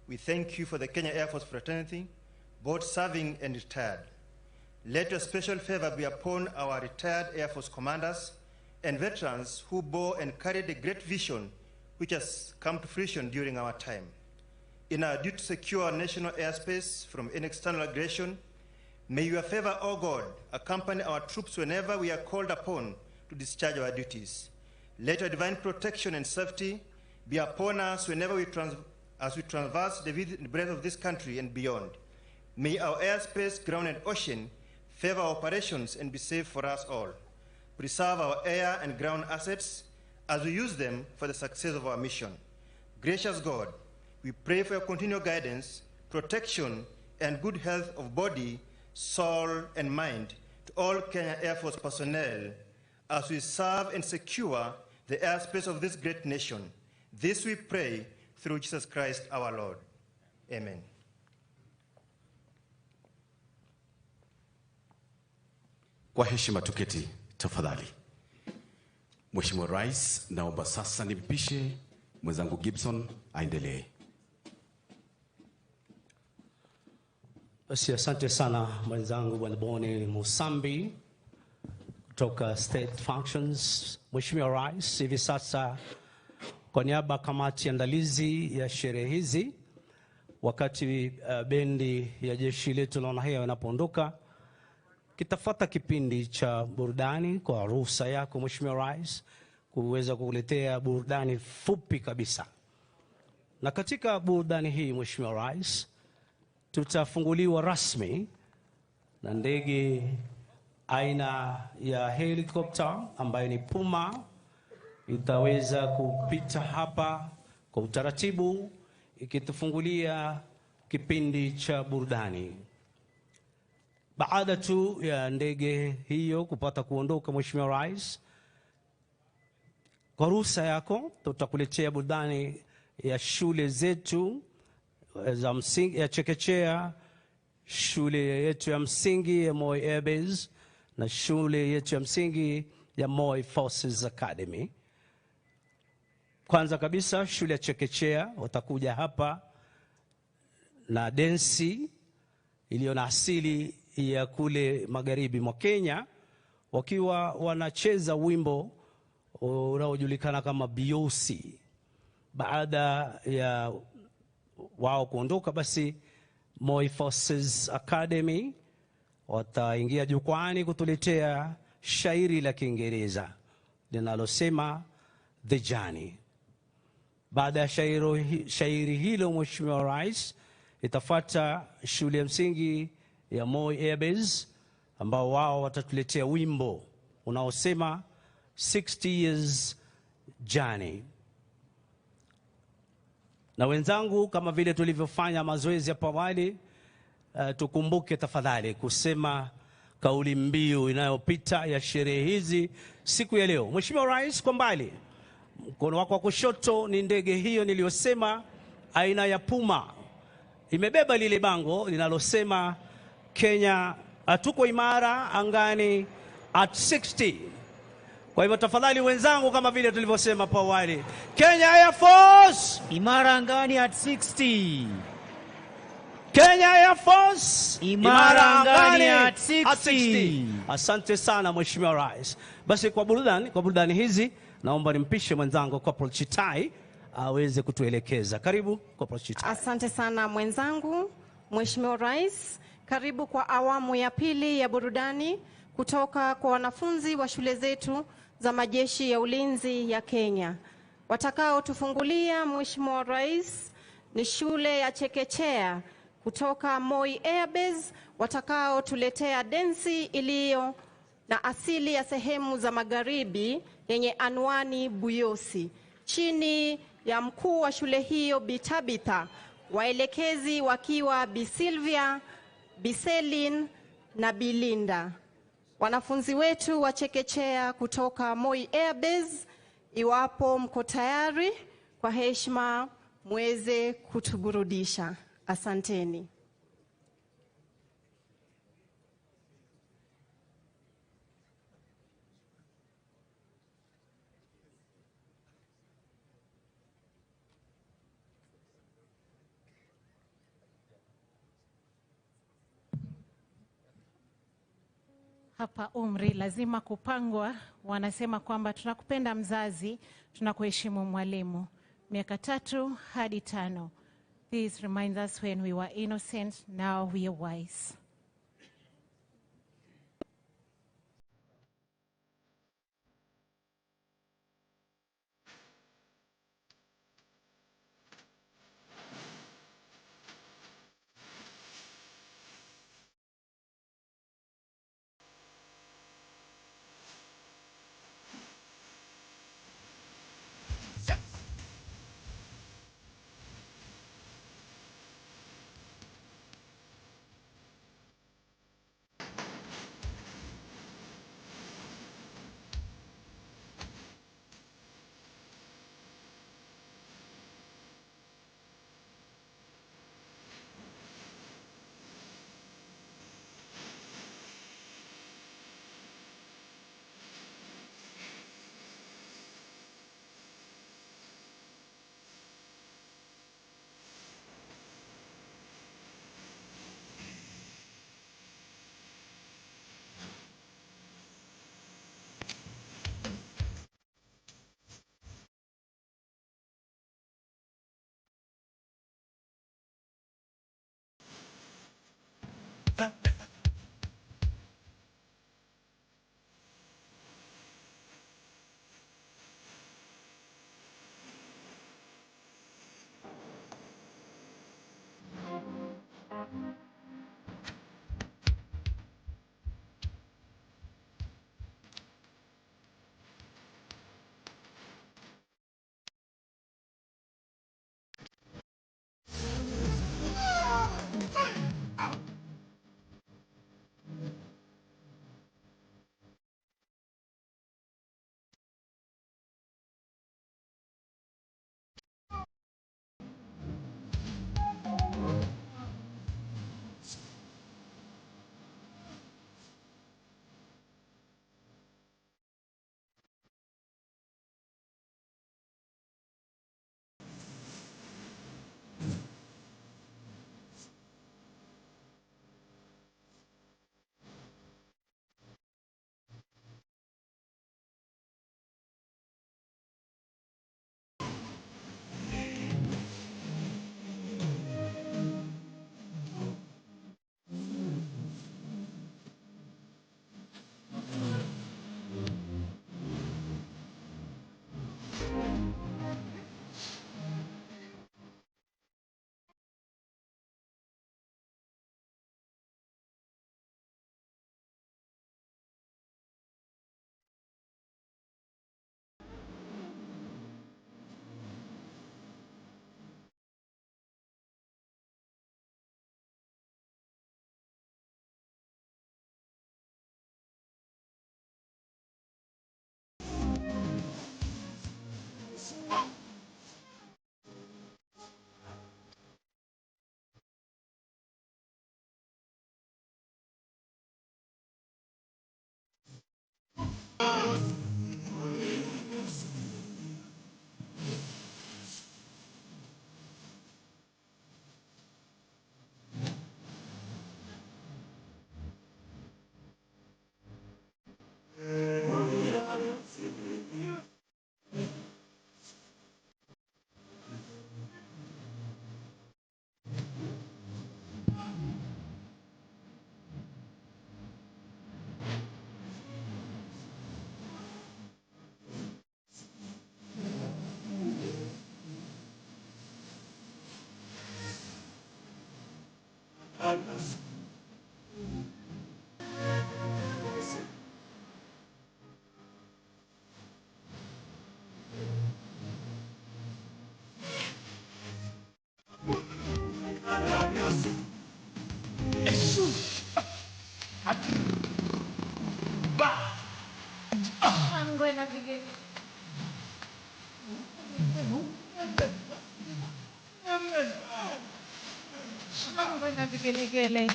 We thank you for the Kenya Air Force fraternity, both serving and retired. Let your special favor be upon our retired Air Force commanders and veterans who bore and carried the great vision which has come to fruition during our time. In our duty to secure national airspace from any external aggression, may your favor, O God, accompany our troops whenever we are called upon to discharge our duties. Let your divine protection and safety be upon us whenever we as we traverse the width and breadth of this country and beyond. May our airspace, ground, and ocean favor our operations and be safe for us all. Preserve our air and ground assets as we use them for the success of our mission. Gracious God, we pray for your continual guidance, protection, and good health of body, soul, and mind to all Kenya Air Force personnel as we serve and secure the airspace of this great nation. This we pray through Jesus Christ our Lord. Amen. Kwa heshima tuketi tafadhali. Mheshimiwa Rais, naomba sasa nimpishe mwenzangu Gibson aendelee. Basi asante sana mwenzangu Bwana Boni Musambi kutoka State Functions. Mheshimiwa Rais, hivi sasa kwa niaba ya kamati andalizi ya sherehe hizi, wakati bendi ya jeshi letu la wanahewa inapoondoka, kitafuata kipindi cha burudani kwa ruhusa yako Mheshimiwa Rais, kuweza kukuletea burudani fupi kabisa. Na katika burudani hii Mheshimiwa Rais, tutafunguliwa rasmi na ndege aina ya helicopter ambayo ni Puma. Itaweza kupita hapa kwa utaratibu ikitufungulia kipindi cha burudani. Baada tu ya ndege hiyo kupata kuondoka, Mheshimiwa Rais, kwa ruhusa yako tutakuletea burudani ya shule zetu za msingi ya chekechea, shule yetu ya msingi ya Moi Air Base na shule yetu ya msingi ya Moi Forces Academy. Kwanza kabisa shule ya chekechea watakuja hapa na densi iliyo na asili ya kule magharibi mwa Kenya, wakiwa wanacheza wimbo unaojulikana kama Biosi. Baada ya wao kuondoka, basi Moi Forces Academy wataingia jukwani kutuletea shairi la Kiingereza linalosema The Journey. Baada ya shairi hilo, Mheshimiwa Rais, itafuata shule ya msingi ya Moi Air Base ambao wao watatuletea wimbo unaosema 60 Years Journey. Na wenzangu, kama vile tulivyofanya mazoezi hapo awali, tukumbuke tafadhali kusema kauli mbiu inayopita ya sherehe hizi siku ya leo. Mheshimiwa Rais, kwa mbali mkono wako wa kushoto ni ndege hiyo niliyosema aina ya Puma, imebeba lile bango linalosema Kenya hatuko imara angani at 60. Kwa hivyo tafadhali wenzangu, kama vile tulivyosema hapo awali, Kenya Air Force imara angani at 60. Kenya Air Force imara angani at 60. Asante sana Mheshimiwa Rais. Basi kwa burudani hizi naomba nimpishe mwenzangu Corporal Chitai aweze kutuelekeza. Karibu Corporal Chitai. Asante sana mwenzangu Mheshimiwa Rais. Karibu kwa awamu ya pili ya burudani kutoka kwa wanafunzi wa shule zetu za majeshi ya ulinzi ya Kenya. Watakao tufungulia Mheshimiwa Rais ni shule ya chekechea kutoka Moi Airbase, watakao tuletea densi iliyo na asili ya sehemu za magharibi yenye anwani Buyosi, chini ya mkuu wa shule hiyo Bi Tabitha, waelekezi wakiwa Bi Sylvia, Bi Selin na Bi Linda. Wanafunzi wetu wa chekechea kutoka Moi Airbase, iwapo mko tayari, kwa heshima muweze kutuburudisha. Asanteni. Hapa umri lazima kupangwa. Wanasema kwamba tunakupenda mzazi, tunakuheshimu mwalimu. Miaka 3 hadi 5. This reminds us when we were innocent, now we are wise. Shangwe na vigelegele. Shangwe na vigelegele.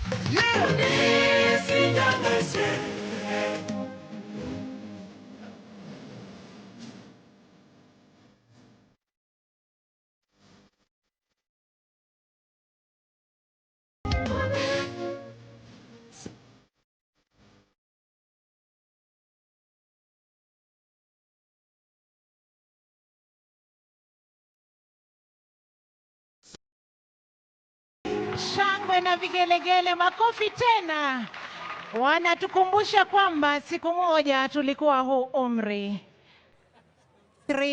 Shangwe na vigelegele, makofi tena. Wanatukumbusha kwamba siku moja tulikuwa huu umri 3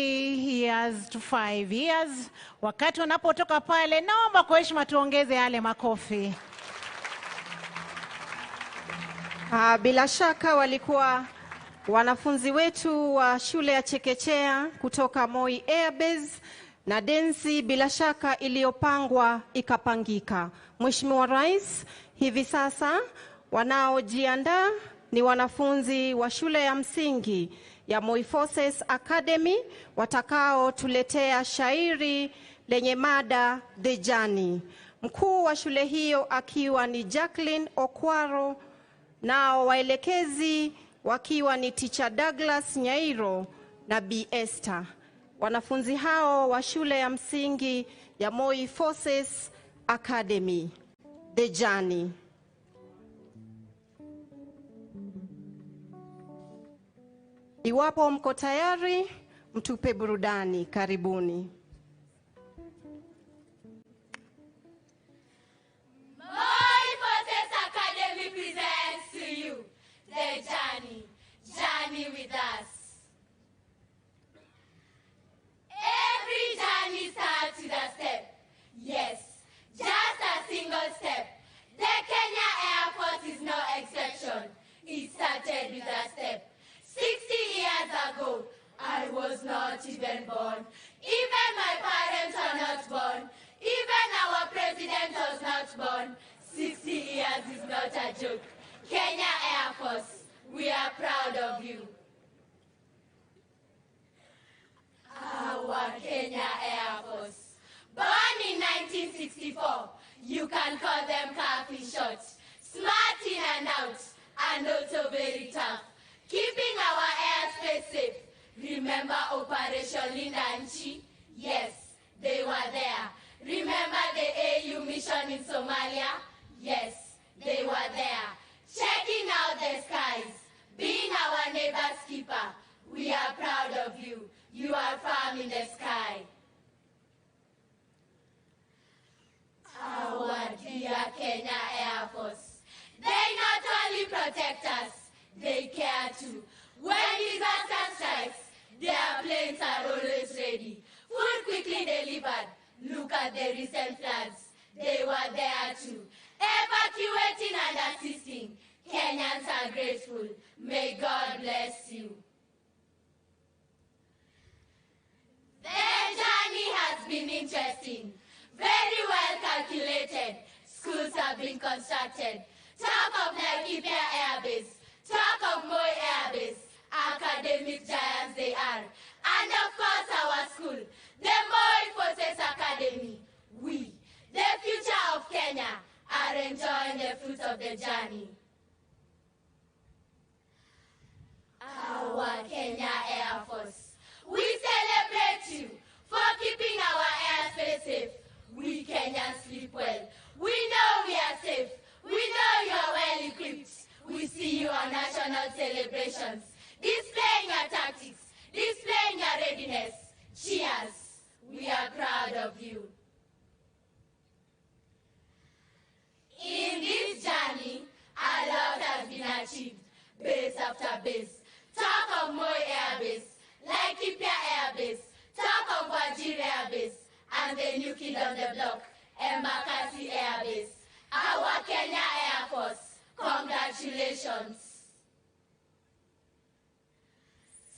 years to 5 years. Wakati wanapotoka pale, naomba kwa heshima tuongeze yale makofi. Bila shaka walikuwa wanafunzi wetu wa shule ya chekechea kutoka Moi Airbase na densi bila shaka iliyopangwa ikapangika. Mheshimiwa Rais, hivi sasa wanaojiandaa ni wanafunzi wa shule ya msingi ya Moi Forces Academy watakaotuletea shairi lenye mada The Journey. Mkuu wa shule hiyo akiwa ni Jacqueline Okwaro, nao waelekezi wakiwa ni Teacher Douglas Nyairo na B. Esther. Wanafunzi hao wa shule ya msingi ya Moi Forces Academy. The Journey. Iwapo mko tayari, mtupe burudani. Karibuni. Moi Forces Academy presents to you The Journey. Journey with us. Every journey starts with a step. Yes, just a single step. The Kenya Air Force is no exception. It started with a step. 60 years ago, I was not even born. Even my parents were not born. Even our president was not born. 60 years is not a joke. Kenya Air Force, we are proud of you. Our Kenya Air Force. Born in 1964, you can call them coffee shots. Smart in and out, and also very tough. Keeping our airspace safe. Remember Operation Linda Nchi? Yes, they were there. Remember the AU mission in Somalia? Yes, they were there. Checking out the skies, being our neighbor's keeper. We are proud of you. You are firm in the sky. Our dear Kenya Air Force. They not only protect us, they care too. When disaster strikes, their planes are always ready. Food quickly delivered. Look at the recent floods. They were there too. Evacuating and assisting. Kenyans are grateful. May God bless you. Their journey has been interesting. Very well calculated. Schools have been constructed. Talk of Laikipia Air Base. Talk of Moi Air Base. Academic giants they are. And of course our school, the Moi Forces Academy. We, the future of Kenya, are enjoying the fruit of the journey. Our Kenya Air Force, we celebrate you for keeping our airspace safe. We Kenyans sleep well. We know we are safe. We know you are well equipped. We see you on national celebrations, displaying your tactics, displaying your readiness. Cheers. We are proud of you. In this journey, a lot has been achieved, base after base. Talk of Moi Air Base, Laikipia Air Base, talk of Wajir Air Base, and the new kid on the block, Embakasi Air Base. Our Kenya Air Force, congratulations.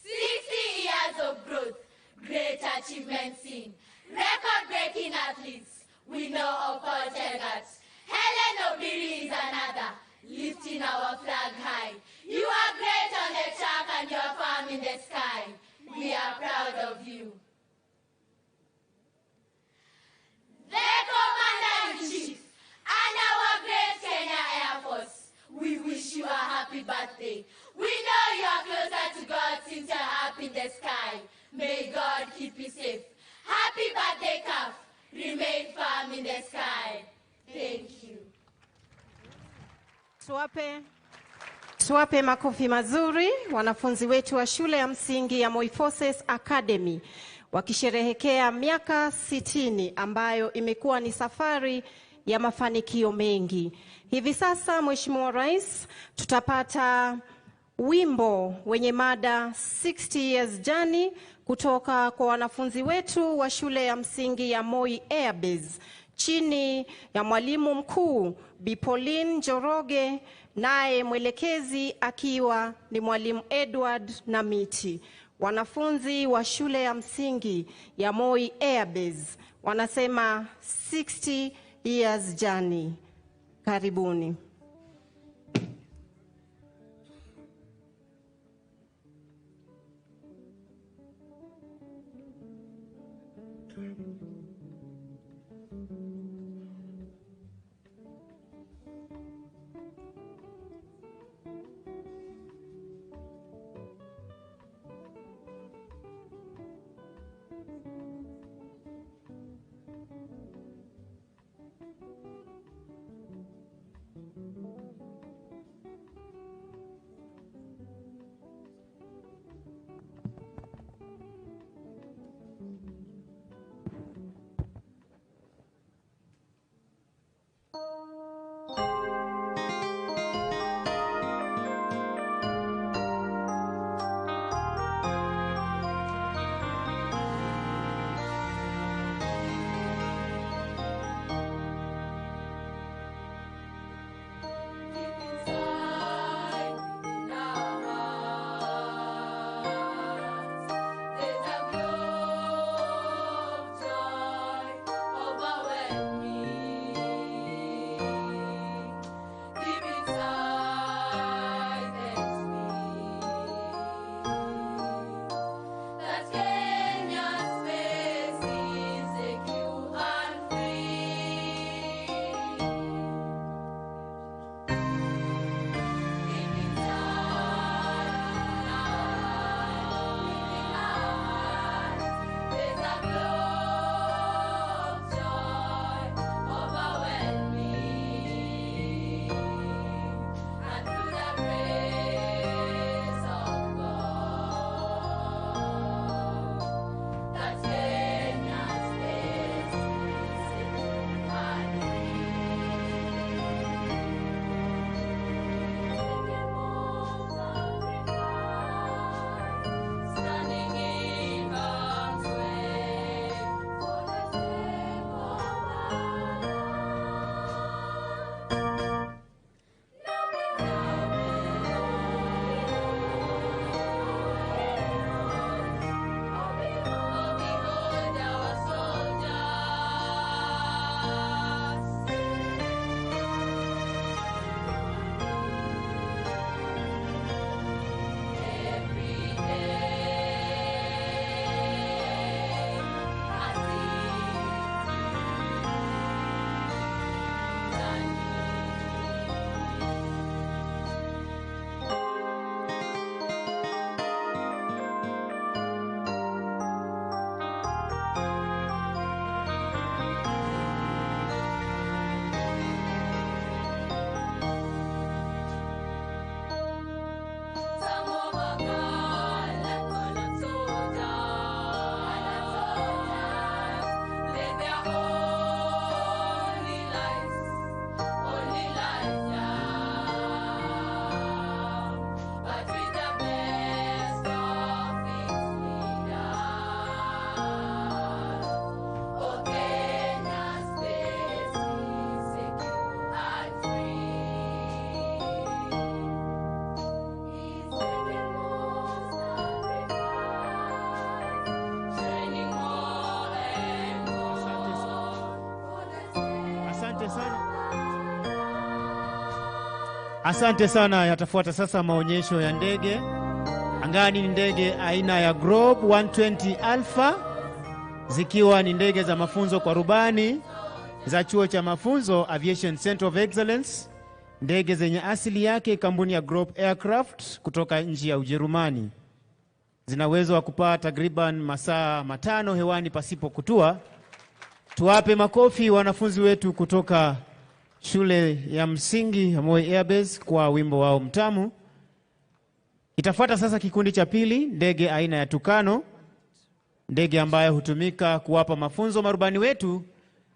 60 years of growth, great achievements seen, record-breaking athletes, we know of Paul Tergat. Helen Obiri is another, lifting our flag high. You are great on the track and you are firm in the sky. We are proud of you. The Commander-in-Chief and our great Kenya Air Force, we wish you a happy birthday. We know you are closer to God since you are up in the sky. May God keep you safe. Happy birthday, CAF. Remain firm in the sky. Thank you. Tuwape makofi mazuri wanafunzi wetu wa shule ya msingi ya Moi Forces Academy wakisherehekea miaka 60 ambayo imekuwa ni safari ya mafanikio mengi. Hivi sasa, Mheshimiwa Rais, tutapata wimbo wenye mada 60 Years Journey kutoka kwa wanafunzi wetu wa shule ya msingi ya Moi Air Base chini ya mwalimu mkuu Bi Pauline Njoroge, naye mwelekezi akiwa ni mwalimu Edward Namiti. Wanafunzi wa shule ya msingi ya Moi Air Base wanasema 60 Years Journey. Karibuni. Asante sana. Yatafuata sasa maonyesho ya ndege. Angani ni ndege aina ya Grob 120 Alpha, zikiwa ni ndege za mafunzo kwa rubani za chuo cha mafunzo Aviation Center of Excellence, ndege zenye asili yake kampuni ya Grob Aircraft kutoka nchi ya Ujerumani. Zina uwezo wa kupaa takriban masaa 5 hewani pasipo kutua. Tuwape makofi wanafunzi wetu kutoka shule ya msingi ya Moi Airbase kwa wimbo wao mtamu. Itafuata sasa kikundi cha pili, ndege aina ya Tukano, ndege ambayo hutumika kuwapa mafunzo marubani wetu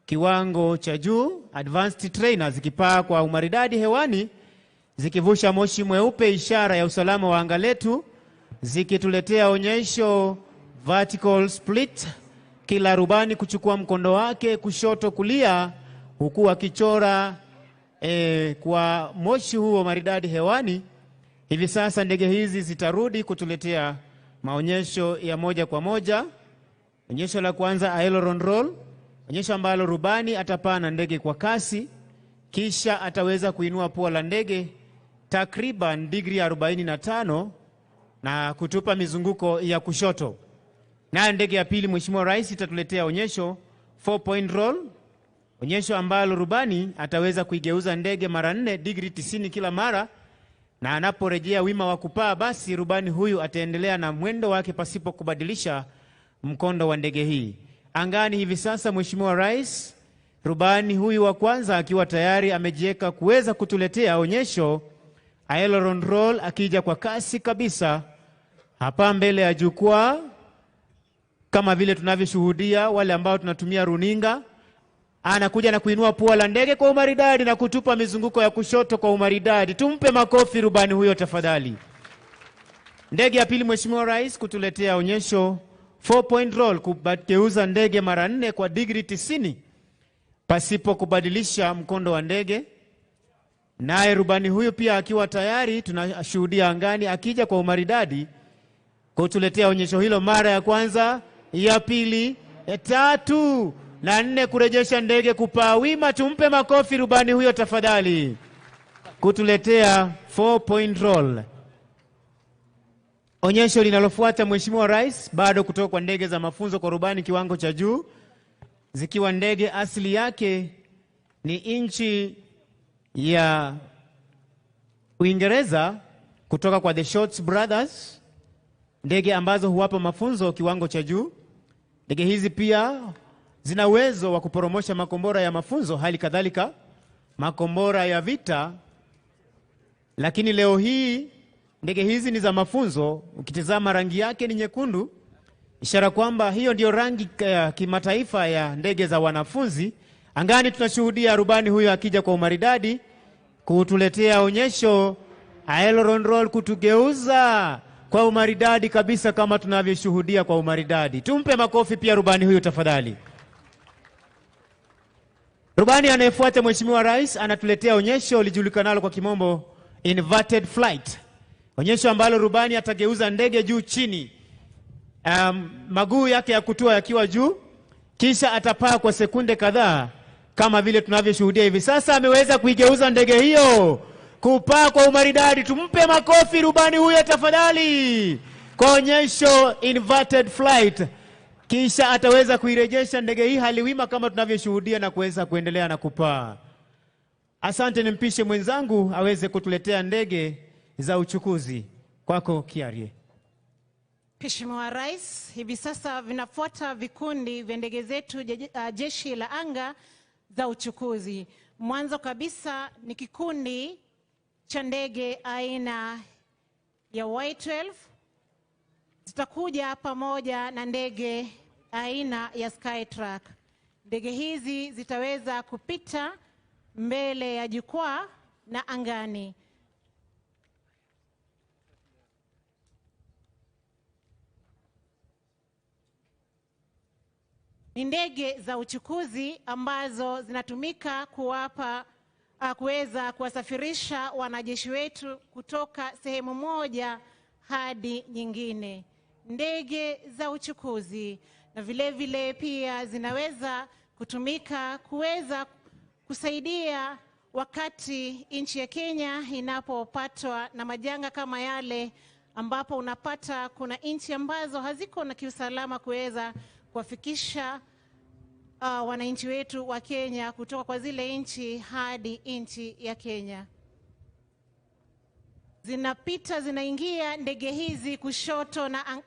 kiwango cha juu, advanced trainers, zikipaa kwa umaridadi hewani, zikivusha moshi mweupe, ishara ya usalama wa anga letu, zikituletea onyesho vertical split, kila rubani kuchukua mkondo wake kushoto kulia, huku akichora kwa moshi huo maridadi hewani. Hivi sasa ndege hizi zitarudi kutuletea maonyesho ya moja kwa moja. Onyesho la kwanza aileron roll, onyesho ambalo rubani atapaa na ndege kwa kasi, kisha ataweza kuinua pua la ndege takriban digri 45 na kutupa mizunguko ya kushoto. Na ndege ya pili, Mheshimiwa Rais, itatuletea onyesho 4 point roll, onyesho ambalo rubani ataweza kuigeuza ndege mara 4 digri 90 kila mara, na anaporejea wima wa kupaa, basi rubani huyu ataendelea na mwendo wake pasipo kubadilisha mkondo wa ndege hii. Angani hivi sasa, Mheshimiwa Rais, rubani huyu wa kwanza akiwa tayari amejiweka kuweza kutuletea onyesho aileron roll, akija kwa kasi kabisa hapa mbele ya jukwaa, kama vile tunavyoshuhudia wale ambao tunatumia runinga. Anakuja na kuinua pua la ndege kwa umaridadi na kutupa mizunguko ya kushoto kwa umaridadi. Tumpe makofi rubani huyo tafadhali. Ndege ya pili, Mheshimiwa Rais, kutuletea onyesho 4 point roll, kugeuza ndege mara 4 kwa digri 90 pasipo kubadilisha mkondo wa ndege. Naye rubani huyu pia akiwa tayari, tunashuhudia angani akija kwa umaridadi kutuletea onyesho hilo mara ya kwanza, ya pili, ya tatu na 4, kurejesha ndege kupaa wima. Tumpe makofi rubani huyo tafadhali, kutuletea 4 point roll. Onyesho linalofuata, Mheshimiwa Rais, bado kutoka kwa ndege za mafunzo kwa rubani kiwango cha juu, zikiwa ndege asili yake ni nchi ya Uingereza kutoka kwa The Shorts Brothers, ndege ambazo huwapa mafunzo kiwango cha juu. Ndege hizi pia zina uwezo wa kuporomosha makombora ya mafunzo, hali kadhalika makombora ya vita. Lakini leo hii ndege hizi ni za mafunzo. Ukitizama rangi yake ni nyekundu, ishara kwamba hiyo ndio rangi kimataifa ya ndege za wanafunzi. Angani tunashuhudia rubani huyo akija kwa umaridadi kutuletea onyesho aileron roll, kutugeuza kwa umaridadi kabisa kama tunavyoshuhudia kwa umaridadi. Tumpe makofi pia rubani huyo tafadhali. Rubani anayefuata, Mheshimiwa Rais, anatuletea onyesho lijulikanalo kwa kimombo inverted flight, onyesho ambalo rubani atageuza ndege juu chini, maguu yake ya kutua yakiwa juu, kisha atapaa kwa sekunde kadhaa kama vile tunavyoshuhudia hivi sasa. Ameweza kuigeuza ndege hiyo kupaa kwa umaridadi. Tumpe makofi rubani huyo tafadhali kwa onyesho inverted flight. Kisha ataweza kuirejesha ndege hii hali wima kama tunavyoshuhudia na kuweza kuendelea na kupaa. Asante, nimpishe mwenzangu aweze kutuletea ndege za uchukuzi. Kwako Kiarie. Mheshimiwa Rais, hivi sasa vinafuata vikundi vya ndege zetu jeshi la anga za uchukuzi. Mwanzo kabisa ni kikundi cha ndege aina ya Y12, zitakuja pamoja na ndege aina ya Skytruck. Ndege hizi zitaweza kupita mbele ya jukwaa na angani. Ni ndege za uchukuzi ambazo zinatumika kuwapa kuweza kuwasafirisha wanajeshi wetu kutoka sehemu moja hadi nyingine. Ndege za uchukuzi na vile vile pia zinaweza kutumika kuweza kusaidia wakati nchi ya Kenya inapopatwa na majanga kama yale, ambapo unapata kuna nchi ambazo haziko na kiusalama kuweza kuwafikisha wananchi wetu wa Kenya kutoka kwa zile nchi hadi nchi ya Kenya. Zinapita, zinaingia ndege hizi kushoto na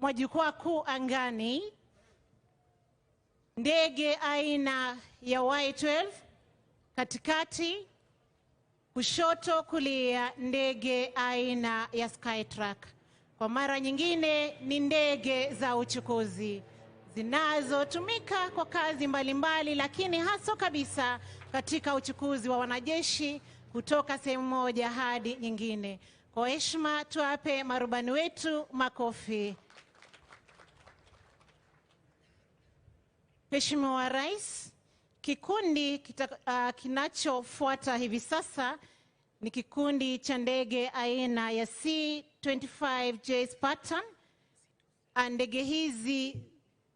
mwa jukwaa kuu angani. Ndege aina ya Y12 katikati, kushoto kulia ndege aina ya Skytruck. Kwa mara nyingine ni ndege za uchukuzi zinazotumika kwa kazi mbalimbali, lakini hasa kabisa katika uchukuzi wa wanajeshi kutoka sehemu moja hadi nyingine. Kwa heshima tuwape marubani wetu makofi. Mheshimiwa Rais, kikundi kinachofuata hivi sasa ni kikundi cha ndege aina ya C-25J Spartan. Ndege hizi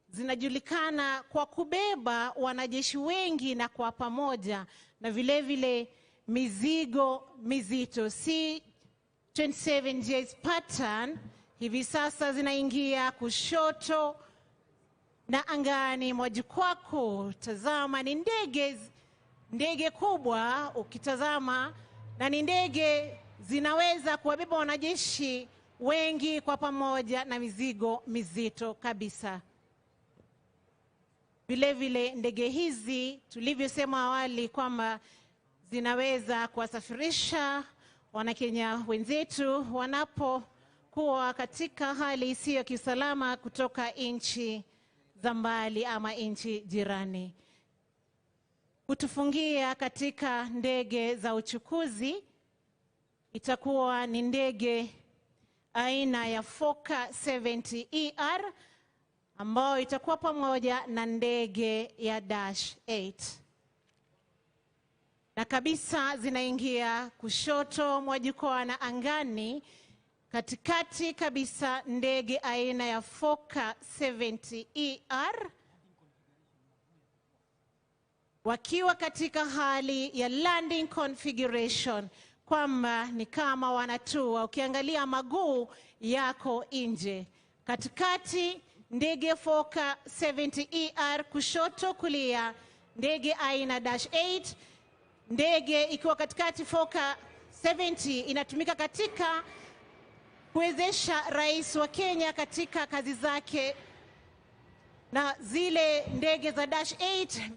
zinajulikana kwa kubeba wanajeshi wengi na kwa pamoja, na vile vile mizigo mizito. C-27J Spartan hivi sasa zinaingia kushoto na angani mwa jukwaa kuu. Tazama, ni ndege kubwa ukitazama, na ni ndege zinaweza kuwabeba wanajeshi wengi kwa pamoja na mizigo mizito kabisa. Vile vile ndege hizi tulivyosema awali kwamba zinaweza kuwasafirisha Wanakenya wenzetu wanapokuwa katika hali isiyo kiusalama kutoka nchi za mbali ama nchi jirani. Kutufungia katika ndege za uchukuzi itakuwa ni ndege aina ya Fokker 70ER ambayo itakuwa pamoja na ndege ya Dash 8. Na kabisa zinaingia kushoto mwa jukwaa na angani, katikati kabisa ndege aina ya Fokker 70ER wakiwa katika hali ya landing configuration, kwamba ni kama wanatua, ukiangalia maguu yako nje. Katikati ndege Fokker 70ER, kushoto kulia ndege aina Dash 8. Ndege ikiwa katikati Fokker 70 inatumika katika kuwezesha rais wa Kenya katika kazi zake, na zile ndege za Dash 8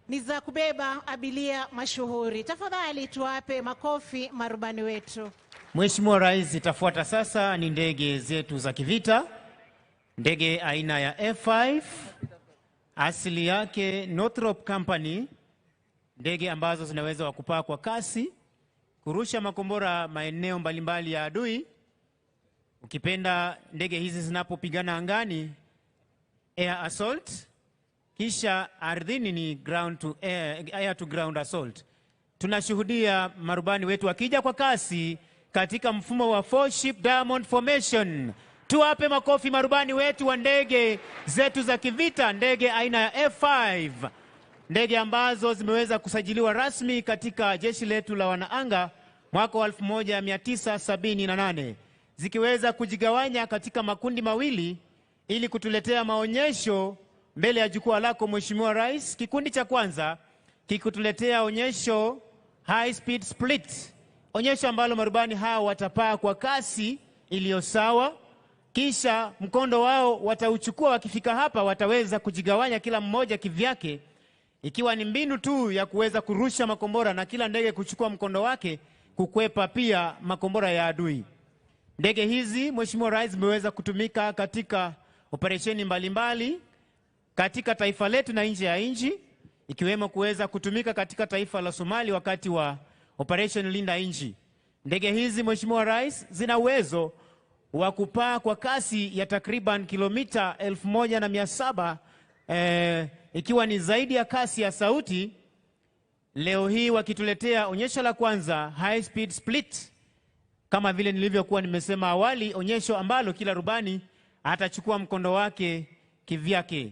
ni za kubeba abiria mashuhuri. Tafadhali tuwape makofi marubani wetu. Mheshimiwa Rais, itafuata sasa ni ndege zetu za kivita, ndege aina ya F5, asili yake Northrop Company, ndege ambazo zinaweza kupaa kwa kasi, kurusha makombora maeneo mbalimbali ya adui. Ukipenda ndege hizi zinapopigana angani, air assault, kisha ardhini ni ground to air, air to ground assault. Tunashuhudia marubani wetu wakija kwa kasi katika mfumo wa four ship diamond formation. Tuwape makofi marubani wetu wa ndege zetu za kivita, ndege aina ya F5, ndege ambazo zimeweza kusajiliwa rasmi katika jeshi letu la wanaanga mwaka wa 1978, zikiweza kujigawanya katika makundi mawili ili kutuletea maonyesho mbele ya jukwaa lako Mheshimiwa Rais. Kikundi cha kwanza kikutuletea onyesho high speed split, onyesho ambalo marubani hao watapaa kwa kasi iliyo sawa, kisha mkondo wao watauchukua. Wakifika hapa wataweza kujigawanya kila mmoja kivyake, ikiwa ni mbinu tu ya kuweza kurusha makombora na kila ndege kuchukua mkondo wake kukwepa pia makombora ya adui. Ndege hizi Mheshimiwa Rais zimeweza kutumika katika operesheni mbalimbali katika taifa letu na nje ya nchi, ikiwemo kuweza kutumika katika taifa la Somali wakati wa Operation Linda Nchi. Ndege hizi Mheshimiwa Rais zina uwezo wa kupaa kwa kasi ya takriban kilomita 1700, ikiwa ni zaidi ya kasi ya sauti. Leo hii wakituletea onyesho la kwanza high speed split, kama vile nilivyokuwa nimesema awali, onyesho ambalo kila rubani atachukua mkondo wake kivyake.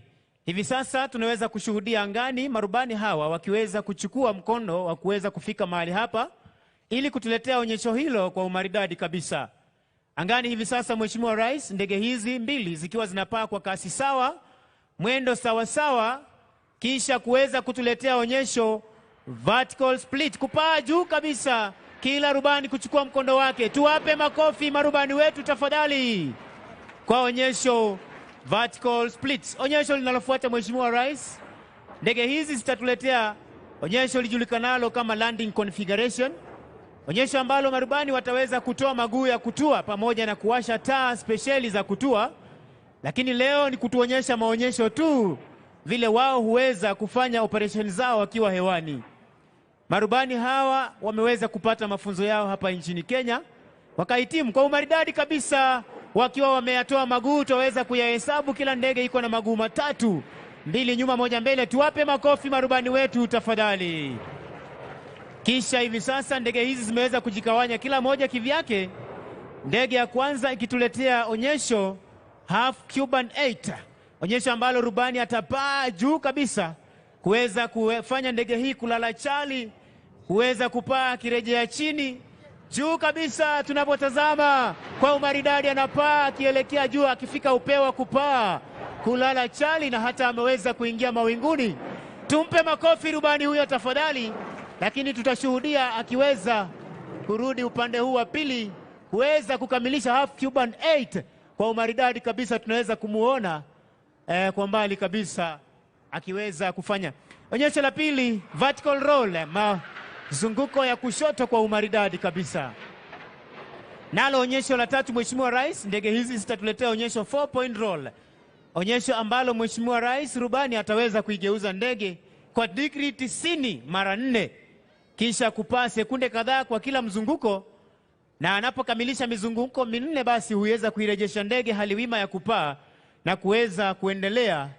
Hivi sasa tunaweza kushuhudia angani marubani hawa wakiweza kuchukua mkondo wa kuweza kufika mahali hapa ili kutuletea onyesho hilo kwa umaridadi kabisa. Angani hivi sasa, Mheshimiwa Rais, ndege hizi mbili zikiwa zinapaa kwa kasi sawa, mwendo sawa sawa, kisha kuweza kutuletea onyesho vertical split, kupaa juu kabisa, kila rubani kuchukua mkondo wake. Tuwape makofi marubani wetu tafadhali kwa onyesho vertical split. Onyesho linalofuata, Mheshimiwa Rais, ndege hizi zitatuletea onyesho lijulikanalo kama landing configuration, onyesho ambalo marubani wataweza kutoa maguu ya kutua pamoja na kuwasha taa spesheli za kutua. Lakini leo ni kutuonyesha maonyesho tu vile wao huweza kufanya operation zao wakiwa hewani. Marubani hawa wameweza kupata mafunzo yao hapa nchini Kenya, wakahitimu kwa umaridadi kabisa wakiwa wameyatoa maguu. Tuweza kuyahesabu, kila ndege iko na maguu 3, 2 nyuma 1 mbele. Tuwape makofi marubani wetu tafadhali. Kisha hivi sasa ndege hizi zimeweza kujikawanya kila moja kivyake. Ndege ya kwanza ikituletea onyesho half Cuban 8, onyesho ambalo rubani atapaa juu kabisa kuweza kufanya ndege hii kulala chali, kuweza kupaa akirejea chini juu kabisa. Tunapotazama kwa umaridadi anapaa akielekea juu, akifika upeo wa kupaa kulala chali, na hata ameweza kuingia mawinguni. Tumpe makofi rubani huyo tafadhali. Lakini tutashuhudia akiweza kurudi upande huu wa pili kuweza kukamilisha half Cuban 8 kwa umaridadi kabisa. Tunaweza kumuona kwa mbali kabisa akiweza kufanya onyesho la pili, vertical roll, mazunguko ya kushoto kwa umaridadi kabisa. Nalo onyesho la tatu, Mheshimiwa Rais, ndege hizi zitatuletea onyesho 4 point roll, onyesho ambalo Mheshimiwa Rais rubani ataweza kuigeuza ndege kwa digrii 90 mara 4, kisha kupaa sekunde kadhaa kwa kila mzunguko, na anapokamilisha mizunguko 4 basi huweza kuirejesha ndege hali wima ya kupaa na kuweza kuendelea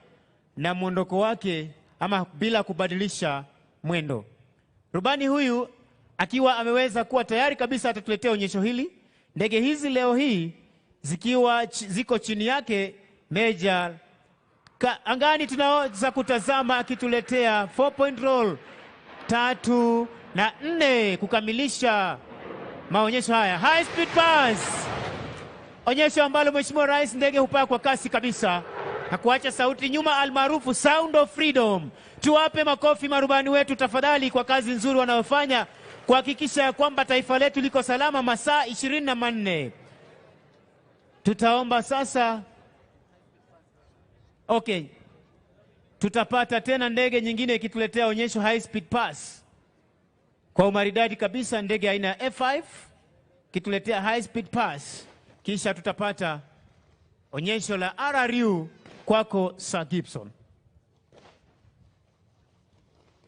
na mwondoko wake ama bila kubadilisha mwendo. Rubani huyu akiwa ameweza kuwa tayari kabisa atatuletea onyesho hili. Ndege hizi leo hii zikiwa ziko chini yake Meja angani tunaweza kutazama akituletea 4 point roll 3 na 4 kukamilisha maonyesho haya. High speed pass, onyesho ambalo Mheshimiwa Rais ndege hupaa kwa kasi kabisa na kuacha sauti nyuma, almaarufu Sound of Freedom. Tuwape makofi marubani wetu tafadhali kwa kazi nzuri wanayofanya kuhakikisha kwamba taifa letu liko salama masaa 24. Tutaomba sasa, okay, tutapata tena ndege nyingine ikituletea onyesho high speed pass kwa umaridadi kabisa, ndege aina ya F5 ikituletea high speed pass. Kisha tutapata onyesho la RRU. Kwako Sir Gibson.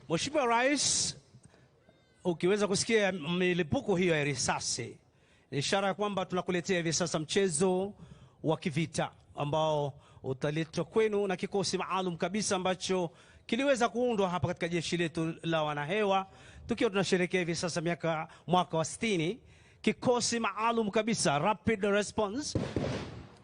Mheshimiwa Rais, ukiweza kusikia milipuko hiyo ya risasi, ishara ya kwamba tunakuletea hivi sasa mchezo wa kivita ambao utaletwa kwenu na kikosi maalum kabisa ambacho kiliweza kuundwa hapa katika jeshi letu la wanahewa, tukiwa tunasherehekea hivi sasa mwaka wa 60. Kikosi maalum kabisa, Rapid Response.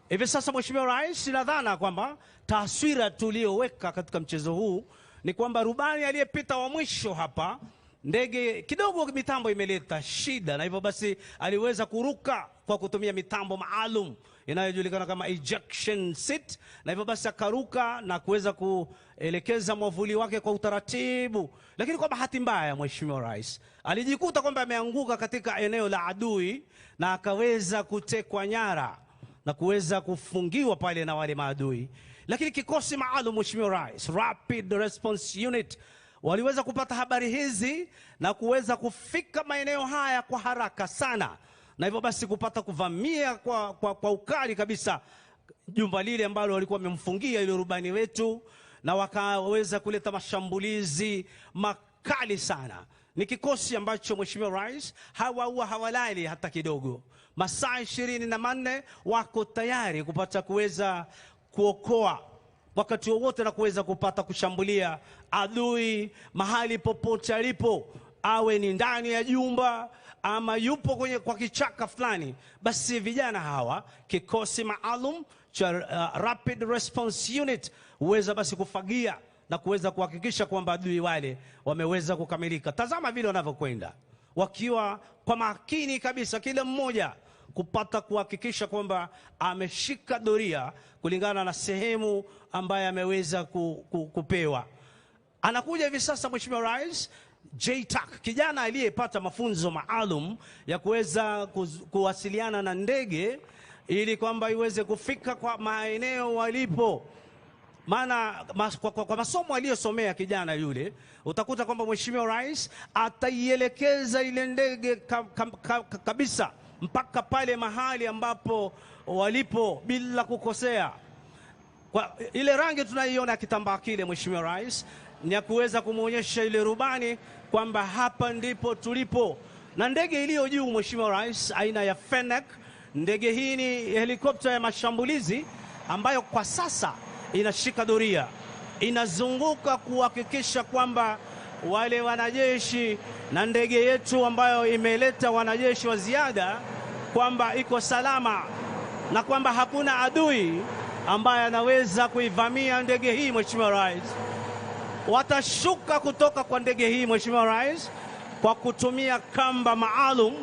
Hivi sasa Mheshimiwa Rais, nadhana kwamba taswira tuliyoweka katika mchezo huu ni kwamba rubani aliyepita wa mwisho hapa, ndege kidogo mitambo imeleta shida, na hivyo basi aliweza kuruka kwa kutumia mitambo maalum inayojulikana kama ejection seat, na hivyo basi akaruka na kuweza kuelekeza mwavuli wake kwa utaratibu. Lakini kwa bahati mbaya Mheshimiwa Rais alijikuta kwamba ameanguka katika eneo la adui na akaweza kutekwa nyara na kuweza kufungiwa pale na wale maadui. Lakini kikosi maalum Mheshimiwa Rais, Rapid Response Unit, waliweza kupata habari hizi na kuweza kufika maeneo haya kwa haraka sana, na hivyo basi kupata kuvamia kwa ukali kabisa jumba lile ambalo walikuwa wamemfungia yule rubani wetu, na wakaweza kuleta mashambulizi makali sana. Ni kikosi ambacho Mheshimiwa Rais hawa hawalali hata kidogo. Masaa 24 wako tayari kupata kuweza kuokoa wakati wowote na kuweza kupata kushambulia adui mahali popote alipo, awe ni ndani ya jumba ama yupo kwenye kwa kichaka fulani. Basi vijana hawa, kikosi maalum cha Rapid Response Unit huweza basi kufagia na kuweza kuhakikisha kwamba adui wale wameweza kukamilika. Tazama vile wanavyokwenda wakiwa kwa makini kabisa, kila mmoja kupata kuhakikisha kwamba ameshika doria kulingana na sehemu ambayo ameweza kupewa. Anakuja hivi sasa Mheshimiwa Rais JTAC, kijana aliyepata mafunzo maalum ya kuweza kuwasiliana na ndege ili kwamba iweze kufika kwa maeneo walipo. Maana kwa masomo aliyosomea kijana yule, utakuta kwamba Mheshimiwa Rais ataielekeza ile ndege kabisa mpaka pale mahali ambapo walipo bila kukosea. Kwa ile rangi tunaiona kitambaa kile, Mheshimiwa Rais, ni ya kuweza kumuonyesha ile rubani kwamba hapa ndipo tulipo. Na ndege iliyo juu, Mheshimiwa Rais, aina ya Fennec, ndege hii ni helikopta ya mashambulizi ambayo kwa sasa inashika doria, inazunguka kuhakikisha kwamba wale wanajeshi na ndege yetu ambayo imeleta wanajeshi wa ziada kwamba iko salama na kwamba hakuna adui ambaye anaweza kuivamia ndege hii. Mheshimiwa Rais, watashuka kutoka kwa ndege hii, Mheshimiwa Rais, kwa kutumia kamba maalum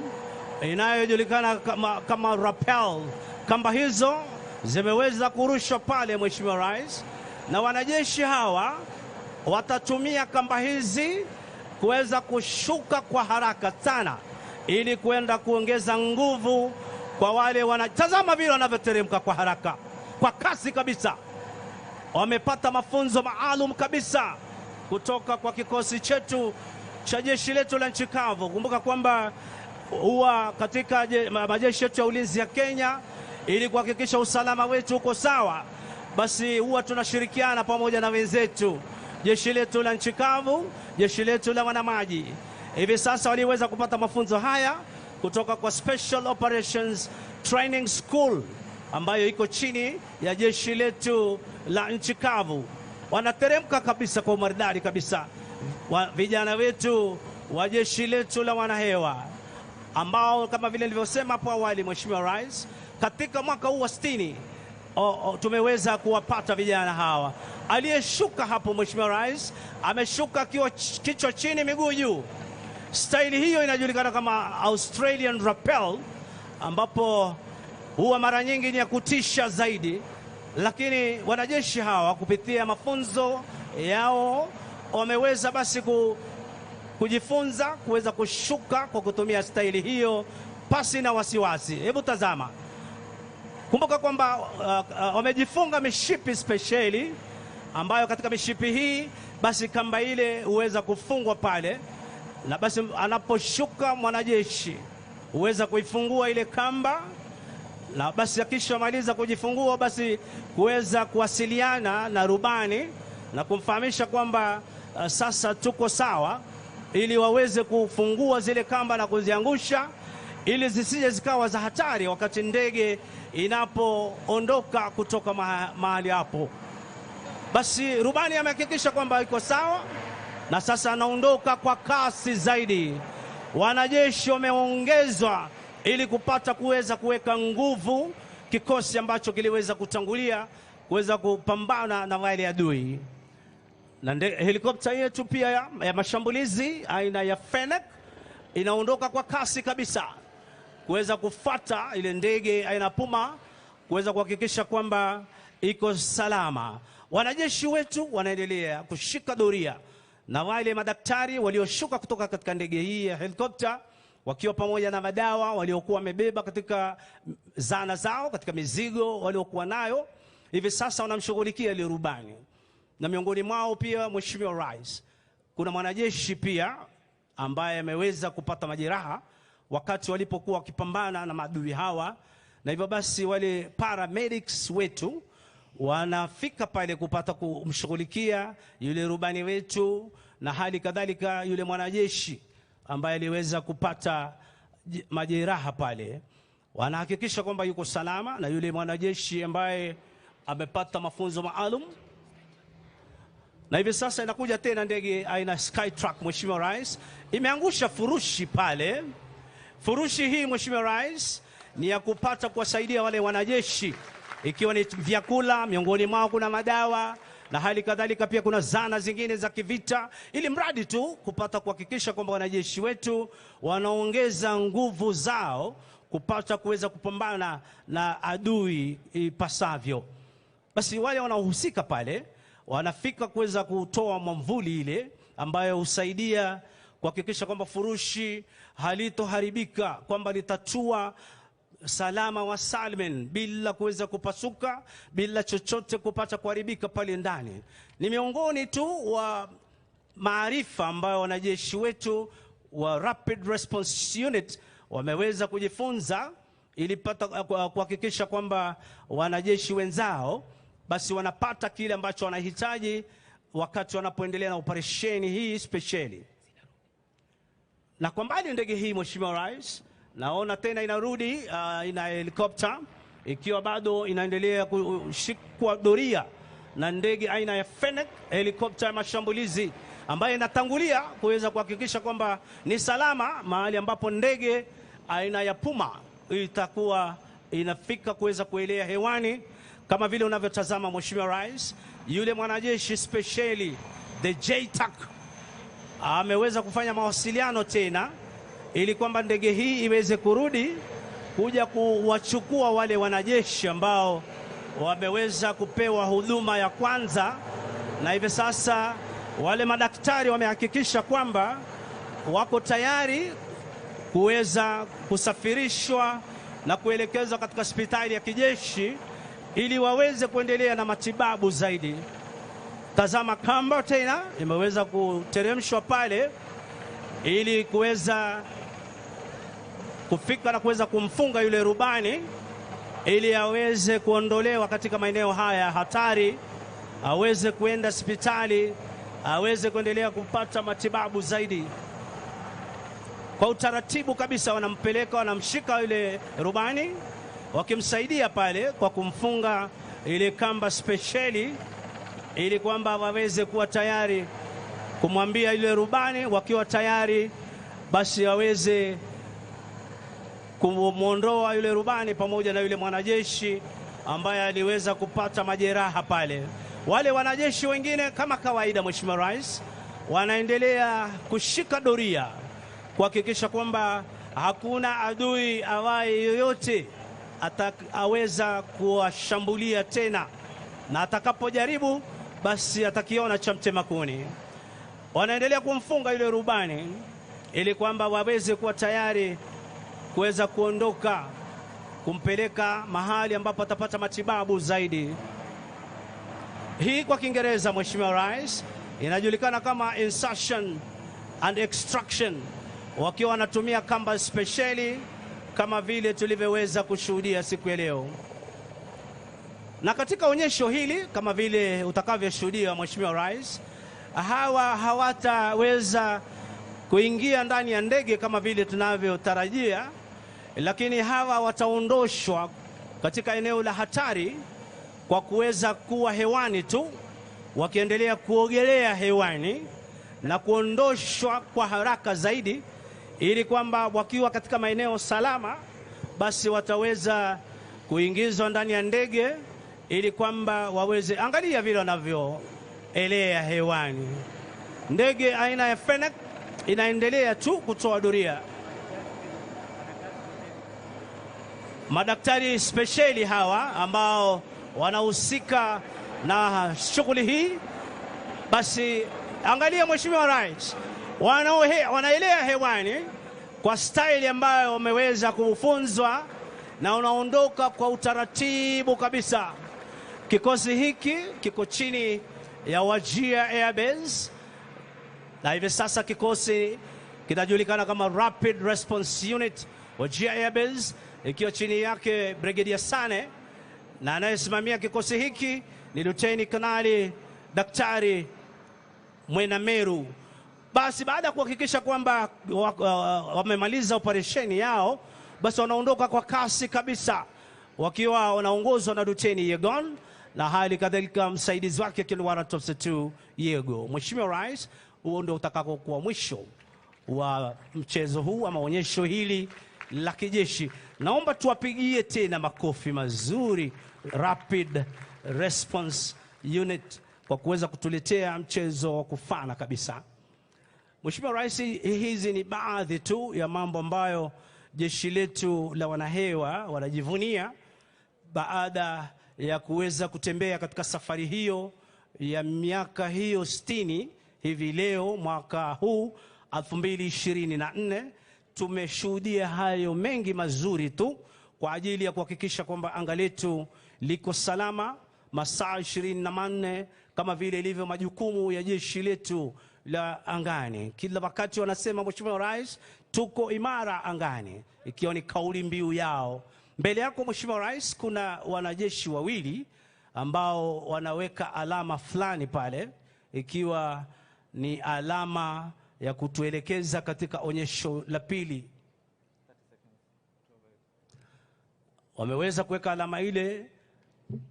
inayojulikana kama rappel. Kamba hizo zimeweza kurushwa pale, Mheshimiwa Rais, na wanajeshi hawa watatumia kamba hizi kuweza kushuka kwa haraka sana ili kwenda kuongeza nguvu kwa wale wanatazama vile wanavyoteremka kwa haraka, kwa kasi kabisa. Wamepata mafunzo maalum kabisa kutoka kwa kikosi chetu cha jeshi letu la nchi kavu. Kumbuka kwamba huwa katika majeshi yetu ya ulinzi ya Kenya, ili kuhakikisha usalama wetu uko sawa, basi huwa tunashirikiana pamoja na wenzetu, jeshi letu la nchi kavu, jeshi letu la wanamaji. Hivi sasa waliweza kupata mafunzo haya kutoka kwa Special Operations Training School ambayo iko chini ya jeshi letu la nchi kavu. Wanateremka kabisa kwa umaridadi kabisa vijana wetu wa jeshi letu la wanahewa, ambao kama vile nilivyosema hapo awali, Mheshimiwa Rais, katika mwaka huu wa 60 tumeweza kuwapata vijana hawa. Aliyeshuka hapo, Mheshimiwa Rais, ameshuka akiwa kichwa chini miguu juu. Staili hiyo inajulikana kama Australian rappel, ambapo huwa mara nyingi ni ya kutisha zaidi, lakini wanajeshi hawa kupitia mafunzo yao wameweza basi kujifunza kuweza kushuka kwa kutumia staili hiyo pasi na wasiwasi. Hebu tazama. Kumbuka kwamba wamejifunga mishipi spesheli ambayo katika mishipi hii basi kamba ile huweza kufungwa pale, na basi anaposhuka mwanajeshi huweza kuifungua ile kamba, na basi akishamaliza kujifungua basi kuweza kuwasiliana na rubani na kumfahamisha kwamba sasa tuko sawa, ili waweze kufungua zile kamba na kuziangusha ili zisije zikawa za hatari wakati ndege inapoondoka kutoka mahali hapo. Basi rubani amehakikisha kwamba iko sawa na sasa anaondoka kwa kasi zaidi. Wanajeshi wameongezwa ili kupata kuweza kuweka nguvu kikosi ambacho kiliweza kutangulia kuweza kupambana na wale adui. Na helikopta yetu pia ya mashambulizi aina ya Fennec inaondoka kwa kasi kabisa kuweza kufuata ile ndege aina Puma kuweza kuhakikisha kwamba iko salama. Wanajeshi wetu wanaendelea kushika doria na wale madaktari walioshuka kutoka katika ndege hii ya helikopta wakiwa pamoja na madawa waliokuwa wamebeba katika zana zao, katika mizigo waliokuwa nayo, hivi sasa wanamshughulikia ile rubani. Na miongoni mwao pia, Mheshimiwa Rais, kuna mwanajeshi pia ambaye ameweza kupata majeraha wakati walipokuwa wakipambana na maadui hawa, na hivyo basi wale paramedics wetu wanafika pale kupata kumshughulikia yule rubani wetu na hali kadhalika yule mwanajeshi ambaye aliweza kupata majeraha pale. Wanahakikisha kwamba yuko salama, na yule mwanajeshi ambaye amepata mafunzo maalum. Na hivi sasa inakuja tena ndege aina Skytruck, Mheshimiwa Rais, imeangusha furushi pale. Furushi hii, Mheshimiwa Rais, ni ya kupata kuwasaidia wale wanajeshi ikiwa ni vyakula, miongoni mwao kuna madawa na hali kadhalika pia kuna zana zingine za kivita, ili mradi tu kupata kuhakikisha kwamba wanajeshi wetu wanaongeza nguvu zao kupata kuweza kupambana na adui ipasavyo. Basi wale wanaohusika pale wanafika kuweza kutoa mwamvuli ile ambayo husaidia kuhakikisha kwamba furushi halitoharibika, kwamba litatua salama wa salmin bila kuweza kupasuka, bila chochote kupata kuharibika pale ndani. Ni miongoni tu wa maarifa ambayo wanajeshi wetu wa Rapid Response Unit wameweza kujifunza ili pata kuhakikisha kwamba wanajeshi wenzao basi wanapata kile ambacho wanahitaji wakati wanapoendelea na operesheni hii spesheli. Na kwa mbali ndege hii, Mheshimiwa Rais, naona tena inarudi, ina helikopta ikiwa bado inaendelea kushikwa doria na ndege aina ya Fennec, helikopta ya mashambulizi ambayo inatangulia kuweza kuhakikisha kwamba ni salama mahali ambapo ndege aina ya Puma itakuwa inafika kuweza kuelea hewani. Kama vile unavyotazama Mheshimiwa Rais, yule mwanajeshi spesheli the JTAC ameweza kufanya mawasiliano tena ili kwamba ndege hii iweze kurudi kuja kuwachukua wale wanajeshi ambao wameweza kupewa huduma ya kwanza, na hivi sasa wale madaktari wamehakikisha kwamba wako tayari kuweza kusafirishwa na kuelekezwa katika hospitali ya kijeshi ili waweze kuendelea na matibabu zaidi. Tazama kamba tena imeweza kuteremshwa pale ili kuweza kufika na kuweza kumfunga yule rubani ili aweze kuondolewa katika maeneo haya hatari, aweze kuenda hospitali, aweze kuendelea kupata matibabu zaidi. Kwa utaratibu kabisa wanampeleka, wanamshika yule rubani wakimsaidia pale kwa kumfunga ile kamba spesheli ili kwamba waweze kuwa tayari kumwambia yule rubani, wakiwa tayari basi waweze kumuondoa yule rubani pamoja na yule mwanajeshi ambaye aliweza kupata majeraha pale. Wale wanajeshi wengine kama kawaida, Mheshimiwa Rais, wanaendelea kushika doria kuhakikisha kwamba hakuna adui awaye yoyote ataweza kuwashambulia tena, na atakapojaribu basi atakiona cha mtema kuni. Wanaendelea kumfunga yule rubani ili kwamba waweze kuwa tayari kuweza kuondoka kumpeleka mahali ambapo atapata matibabu zaidi. Hii kwa Kiingereza, Mheshimiwa Rais, inajulikana kama insertion and extraction, wakiwa wanatumia kamba spesheli kama vile tulivyoweza kushuhudia siku ya leo. Na katika onyesho hili kama vile utakavyoshuhudia Mheshimiwa Rais, hawa hawataweza kuingia ndani ya ndege kama vile tunavyotarajia, lakini hawa wataondoshwa katika eneo la hatari kwa kuweza kuwa hewani tu, wakiendelea kuogelea hewani na kuondoshwa kwa haraka zaidi, ili kwamba wakiwa katika maeneo salama basi wataweza kuingizwa ndani ya ndege ili kwamba waweze, angalia vile wanavyoelea hewani. Ndege aina ya Fennec inaendelea tu kutoa doria. Madaktari spesheli hawa ambao wanahusika na shughuli hii, basi angalia Mheshimiwa Rais, wanaelea hewani kwa staili ambayo wameweza kufunzwa na wanaondoka kwa utaratibu kabisa. Kikosi hiki kiko chini ya Wajir Air Base, na hivi sasa kikosi kinajulikana kama Rapid Response Unit Wajir Air Base, ikiwa chini yake Brigadier Sane, na anayesimamia kikosi hiki ni Luteni Kanali Daktari Mwenameru. Basi baada ya kuhakikisha kwamba wamemaliza operesheni yao, basi wanaondoka kwa kasi kabisa wakiwa wanaongozwa na Luteni Yegon na hali kadhalika msaidizi wake Warrant Officer 2 Yego. Mheshimiwa Rais, huo ndio utakaokuwa mwisho wa mchezo huu ama onyesho hili la kijeshi. Naomba tuwapigie tena makofi mazuri Rapid Response Unit kwa kuweza kutuletea mchezo wa kufana kabisa. Mheshimiwa Rais, hizi ni baadhi tu ya mambo ambayo jeshi letu la wanahewa wanajivunia baada ya kuweza kutembea katika safari hiyo ya miaka hiyo 60. Hivi leo mwaka huu 2024 tumeshuhudia hayo mengi mazuri tu kwa ajili ya kuhakikisha kwamba anga letu liko salama masaa 24 kama vile ilivyo majukumu ya jeshi letu la angani. Kila wakati wanasema Mheshimiwa Rais, tuko imara angani, ikiwa ni kauli mbiu yao. Mbele yako Mheshimiwa Rais kuna wanajeshi wawili ambao wanaweka alama fulani pale, ikiwa ni alama ya kutuelekeza katika onyesho la pili. Wameweza kuweka alama ile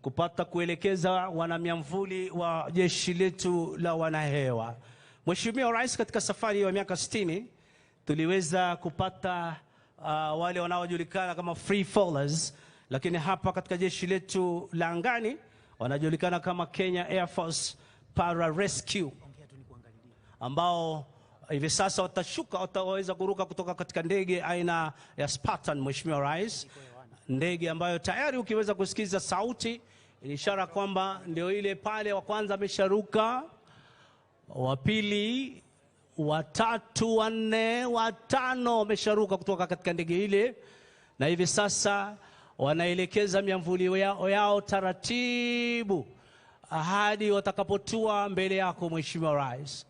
kupata kuelekeza wanamiamvuli wa jeshi letu la wanahewa. Mheshimiwa Rais, katika safari ya miaka 60 tuliweza kupata wale wanaojulikana kama free fallers, lakini hapa katika jeshi letu la angani wanajulikana kama Kenya Air Force Para Rescue, ambao hivi sasa watashuka, wataweza kuruka kutoka katika ndege aina ya Spartan. Mheshimiwa Rais, ndege ambayo tayari ukiweza kusikiza sauti ni ishara kwamba ndio ile pale, wa kwanza amesharuka, wa pili, wa tatu, wa nne, wa tano wamesharuka kutoka katika ndege ile, na hivi sasa wanaelekeza miamvuli yao taratibu hadi watakapotua mbele yako Mheshimiwa Rais.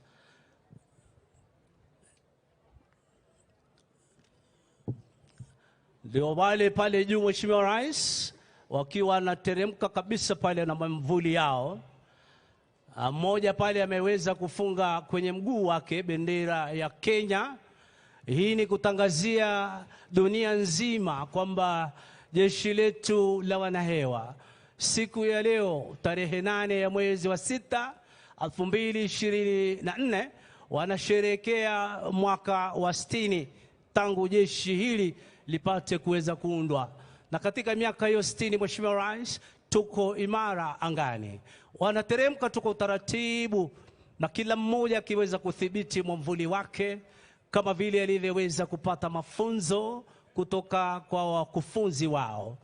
Ndio wale pale juu Mheshimiwa Rais wakiwa wanateremka kabisa pale na miamvuli yao. Mmoja pale ameweza kufunga kwenye mguu wake bendera ya Kenya. Hii ni kutangazia dunia nzima kwamba jeshi letu la wanahewa siku ya leo tarehe 8 ya mwezi wa 6 2024 wanasherehekea mwaka wa 60 tangu jeshi hili lipate kuweza kuundwa. Na katika miaka hiyo 60 Mheshimiwa Rais, tuko imara angani. Wanateremka tuko utaratibu, na kila mmoja akiweza kudhibiti mwamvuli wake kama vile alivyoweza kupata mafunzo kutoka kwa wakufunzi wao.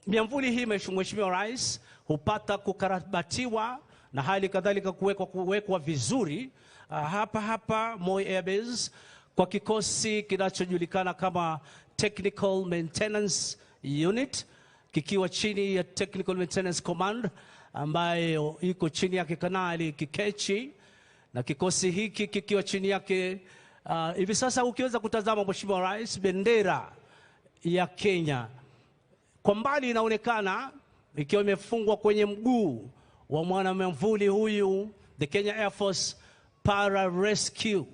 Miamvuli hii Mheshimiwa Rais hupata kukarabatiwa na hali kadhalika kuwekwa vizuri hapa hapa Moi Air Base kwa kikosi kinachojulikana kama Technical Maintenance Unit, kikiwa chini ya Technical Maintenance Command ambayo iko chini yake Kanali Kikechi, na kikosi hiki kikiwa chini yake hivi sasa ukiweza kutazama Mheshimiwa Rais, bendera ya Kenya kwa mbali inaonekana ikiwa imefungwa kwenye mguu wa mwanamvuli huyu, the Kenya Air Force Para Rescue,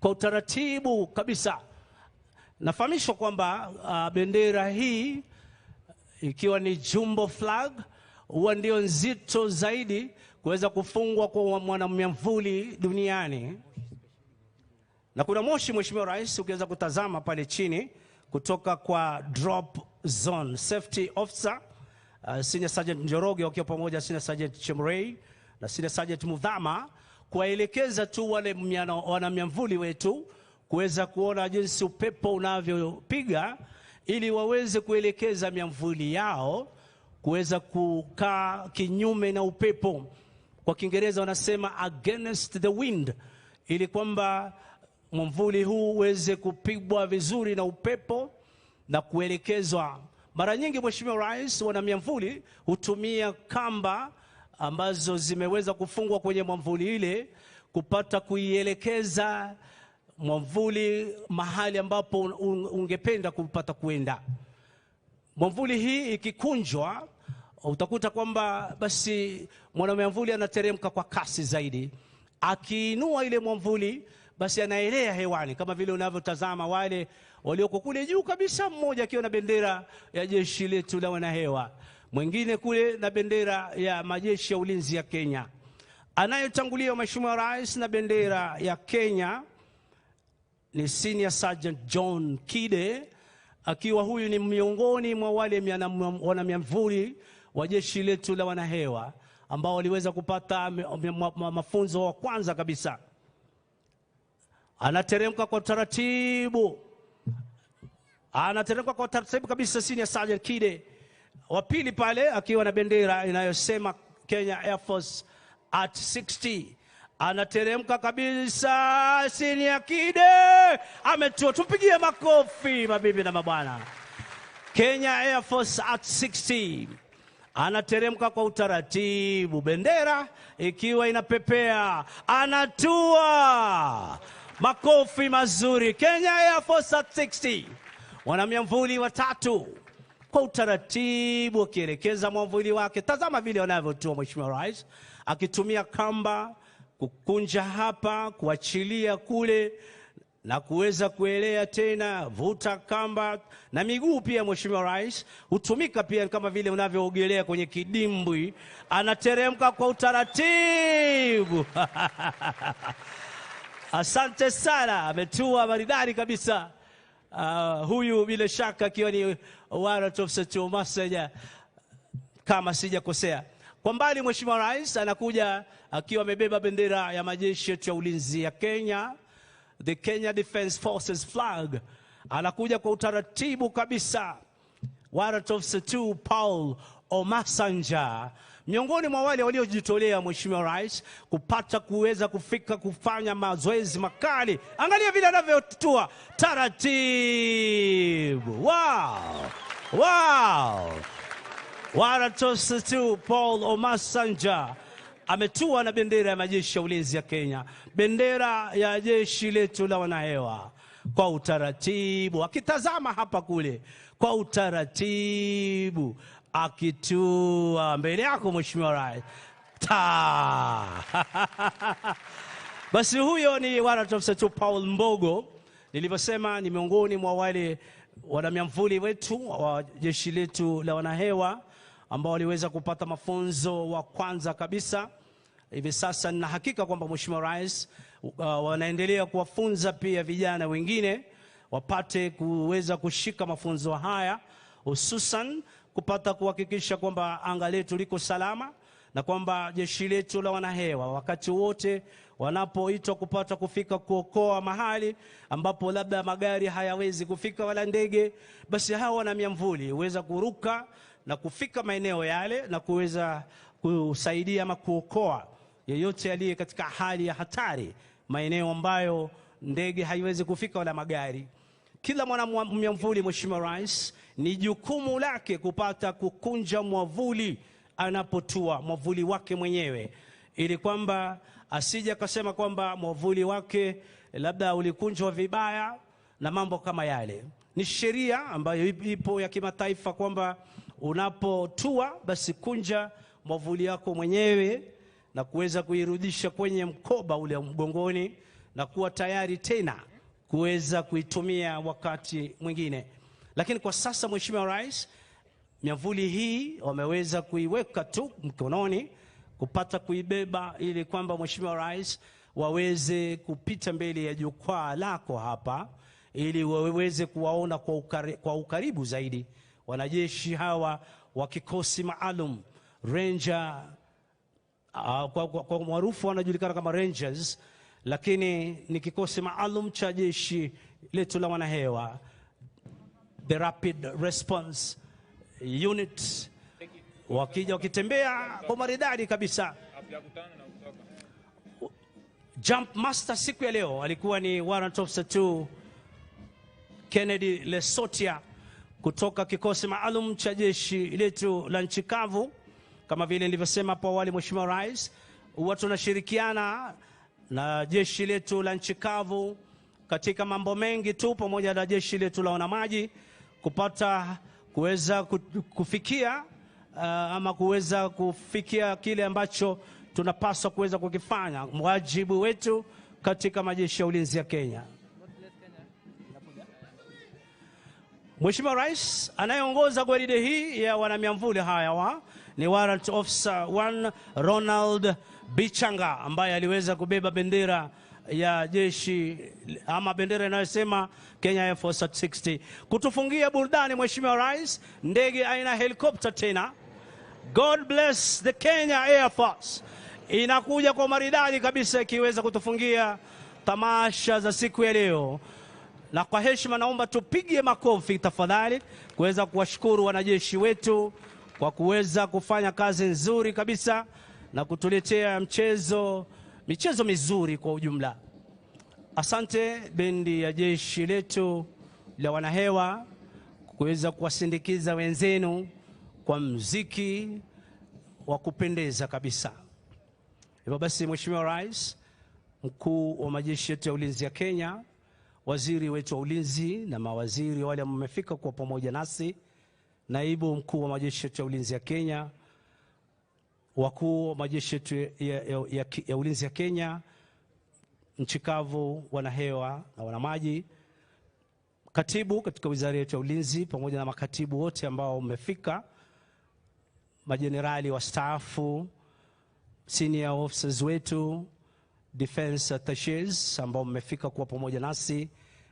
kwa utaratibu kabisa. Nafahamishwa kwamba bendera hii ikiwa ni jumbo flag huwa ndio nzito zaidi kuweza kufungwa kwa mwanamvuli duniani. Na kuna moshi Mheshimiwa Rais ukiweza kutazama pale chini kutoka kwa drop zone safety officer Senior Sergeant Njoroge wakiwa pamoja Senior Sergeant Chemrei na Senior Sergeant Mudhama, kuwaelekeza tu wale wanamiamvuli wetu kuweza kuona jinsi upepo unavyopiga ili waweze kuelekeza miamvuli yao kuweza kukaa kinyume na upepo. Kwa Kiingereza wanasema against the wind, ili kwamba mwamvuli huu uweze kupigwa vizuri na upepo na kuelekezwa. Mara nyingi Mheshimiwa Rais, wanamiamvuli hutumia kamba ambazo zimeweza kufungwa kwenye mwamvuli ile kupata kuielekeza mwamvuli mahali ambapo ungependa kupata kuenda. Mwamvuli hii ikikunjwa utakuta kwamba basi mwanamwamvuli anateremka kwa kasi zaidi. Akiinua ile mwamvuli basi anaelea hewani kama vile unavyotazama wale walioko kule juu kabisa, mmoja akiwa na bendera ya jeshi letu la wanahewa, mwingine kule na bendera ya majeshi ya ulinzi ya Kenya. Anayetangulia Mheshimiwa Rais na bendera ya Kenya ni Senior Sergeant John Kide, akiwa huyu ni miongoni mwa wale wanamiamvuli wa jeshi letu la wanahewa ambao waliweza kupata mafunzo wa kwanza kabisa. Anateremka kwa taratibu. Anateremka kwa taratibu kabisa Senior Sergeant Kide. Wa pili pale akiwa na bendera inayosema Kenya Air Force at 60. Anateremka kabisa Senior Kide. Ametua. Tumpigie makofi mabibi na mabwana. Kenya Air Force at 60. Anateremka kwa utaratibu, bendera ikiwa inapepea. Anatua. Makofi mazuri. Kenya Air Force at 60. Wanamiamvuli watatu kwa utaratibu akielekeza mwamvuli wake. Tazama vile wanavyotua Mheshimiwa Rais, akitumia kamba kukunja hapa, kuachilia kule na kuweza kuelea tena, vuta kamba. Na miguu pia Mheshimiwa Rais hutumika pia kama vile unavyoogelea kwenye kidimbwi. Anateremka kwa utaratibu. Asante sana, ametua maridadi kabisa. Huyu bila shaka akiwa ni Warrant Officer Omasanja kama sijakosea. Kwa mbali Mheshimiwa Rais anakuja akiwa amebeba bendera ya majeshi yetu ya ulinzi ya Kenya, the Kenya Defence Forces flag. Anakuja kwa utaratibu kabisa. Warrant Officer 2 Paul Omasanja, miongoni mwa wale waliojitolea Mheshimiwa Rais kupata kuweza kufika kufanya mazoezi makali. Angalia vile anavyotua taratibu. Wow! Wow! Warrant Officer 2 Paul Omasanja ametua na bendera ya majeshi ya ulinzi ya Kenya, bendera ya jeshi letu la wanahewa, kwa utaratibu, akitazama hapa kule kwa utaratibu, akitua mbele yako Mheshimiwa Rais. Ta. Basi huyo ni Warrant Officer 2 Paul Mbogo. Nilivyosema ni miongoni mwa wale wanamiamvuli wetu wa jeshi letu la wanahewa ambao waliweza kupata mafunzo wa kwanza kabisa. Hivi sasa nina hakika kwamba Mheshimiwa Rais wanaendelea kuwafunza pia vijana wengine wapate kuweza kushika mafunzo haya, hususan kupata kuhakikisha kwamba anga letu liko salama na kwamba jeshi letu la wanahewa wakati wote wanapoitwa kupata kufika kuokoa mahali ambapo labda magari hayawezi kufika wala ndege, basi hawa wana miamvuli huweza kuruka na kufika maeneo yale na kuweza kusaidia ama kuokoa yeyote aliye katika hali ya hatari, maeneo ambayo ndege haiwezi kufika wala magari. Kila mwana miamvuli Mheshimiwa Rais ni jukumu lake kupata kukunja mwavuli anapotua, mwavuli wake mwenyewe, ili kwamba asije akasema kwamba mwavuli wake labda ulikunjwa vibaya na mambo kama yale. Ni sheria ambayo ipo ya kimataifa kwamba unapotua basi kunja mwavuli wako mwenyewe na kuweza kuirudisha kwenye mkoba ule mgongoni na kuwa tayari tena kuweza kuitumia wakati mwingine. Lakini kwa sasa Mheshimiwa Rais, miavuli hii wameweza kuiweka tu mkononi kupata kuibeba ili kwamba Mheshimiwa Rais waweze kupita mbele ya jukwaa lako hapa ili waweze kuwaona kwa ukaribu zaidi wanajeshi hawa wa kikosi maalum Ranger, kwa maarufu wanajulikana kama Rangers, lakini ni kikosi maalum cha jeshi letu la wanahewa, the Rapid Response Unit. Wakija wakitembea kwa maridadi kabisa. Jump Master siku ya leo alikuwa ni Warrant Officer 2 Kennedy Lesotia kutoka kikosi maalum cha jeshi letu la nchi kavu. Kama vile nilivyosema hapo awali, Mheshimiwa Rais, huwa tunashirikiana na jeshi letu la nchi kavu katika mambo mengi tu, pamoja na jeshi letu la wanamaji kupata kuweza kufikia ama kuweza kufikia kile ambacho tunapaswa kuweza kukifanya, wajibu wetu katika majeshi ya ulinzi ya Kenya. Mheshimiwa Rais, anayeongoza gwaride hii ya wanamiamvuli haya ni Warrant Officer 1 Ronald Bichanga ambaye aliweza kubeba bendera ya jeshi ama bendera inayosema Kenya Air Force at 60. Kutufungia burudani, Mheshimiwa Rais, ndege aina helicopter tena. God bless the Kenya Air Force inakuja kwa maridadi kabisa ikiweza kutufungia tamasha za siku ya leo. Na kwa heshima naomba tupige makofi tafadhali kuweza kuwashukuru wanajeshi wetu kwa kuweza kufanya kazi nzuri kabisa na kutuletea michezo mizuri kwa ujumla. Asante bendi ya jeshi letu la wanahewa kuweza kuwasindikiza wenzenu kwa muziki wa kupendeza kabisa. Hivyo basi, Mheshimiwa Rais, mkuu wa majeshi yetu ya ulinzi ya Kenya, waziri wetu wa ulinzi na mawaziri wale mmefika kwa pamoja nasi, naibu mkuu wa majeshi yetu ya ulinzi ya Kenya, wakuu wa majeshi yetu ya ulinzi ya Kenya, nchi kavu, wanahewa na wanamaji, katibu katika wizara yetu ya ulinzi pamoja na makatibu wote ambao mmefika, majenerali wastaafu, senior officers wetu, defense attaches ambao mmefika kuwa pamoja nasi,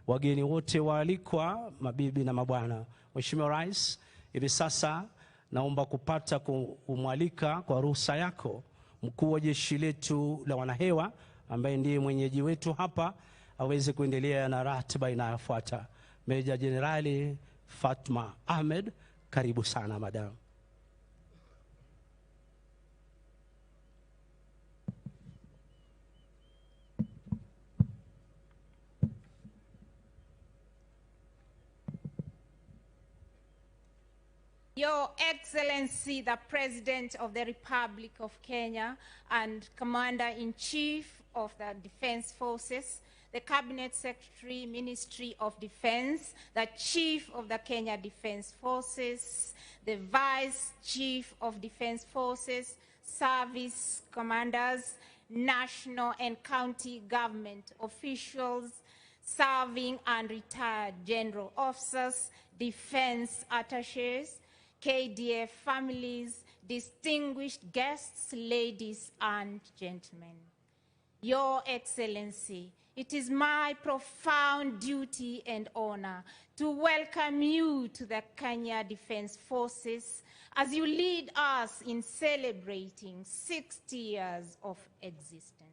wageni wote waalikwa, mabibi na mabwana. Mheshimiwa Rais, hivi sasa naomba kupata kumwalika kwa ruhusa yako mkuu wa jeshi letu la wanahewa ambaye ndiye mwenyeji wetu hapa aweze kuendelea na ratiba inayofuata. Meja Jenerali Fatma Ahmed, karibu sana madam. Your Excellency, the President of the Republic of Kenya and Commander-in-Chief of the Defense Forces, the Cabinet Secretary, Ministry of Defense, the Chief of the Kenya Defense Forces, the Vice Chief of Defense Forces, Service Commanders, national and county government officials, serving and retired general officers, defense attaches, KDF families, distinguished guests, ladies and gentlemen. Your Excellency, it is my profound duty and honor to welcome you to the Kenya Defense Forces as you lead us in celebrating 60 years of existence.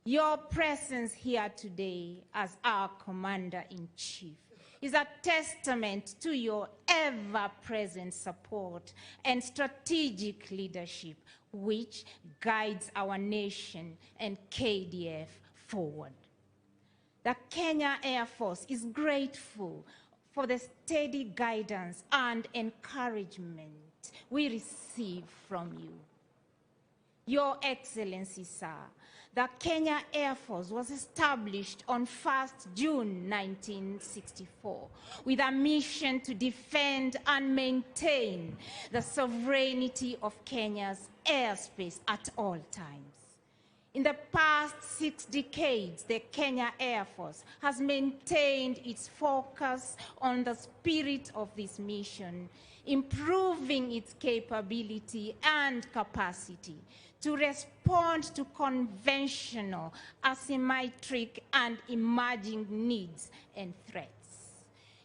Your presence here today as our Commander-in-Chief is a testament to your ever-present support and strategic leadership, which guides our nation and KDF forward. The Kenya Air Force is grateful for the steady guidance and encouragement we receive from you. Your Excellency, sir, the Kenya Air Force was established on 1st June 1964 with a mission to defend and maintain the sovereignty of Kenya's airspace at all times. In the past 6 decades, the Kenya Air Force has maintained its focus on the spirit of this mission, improving its capability and capacity to respond to conventional, asymmetric, and emerging needs and threats.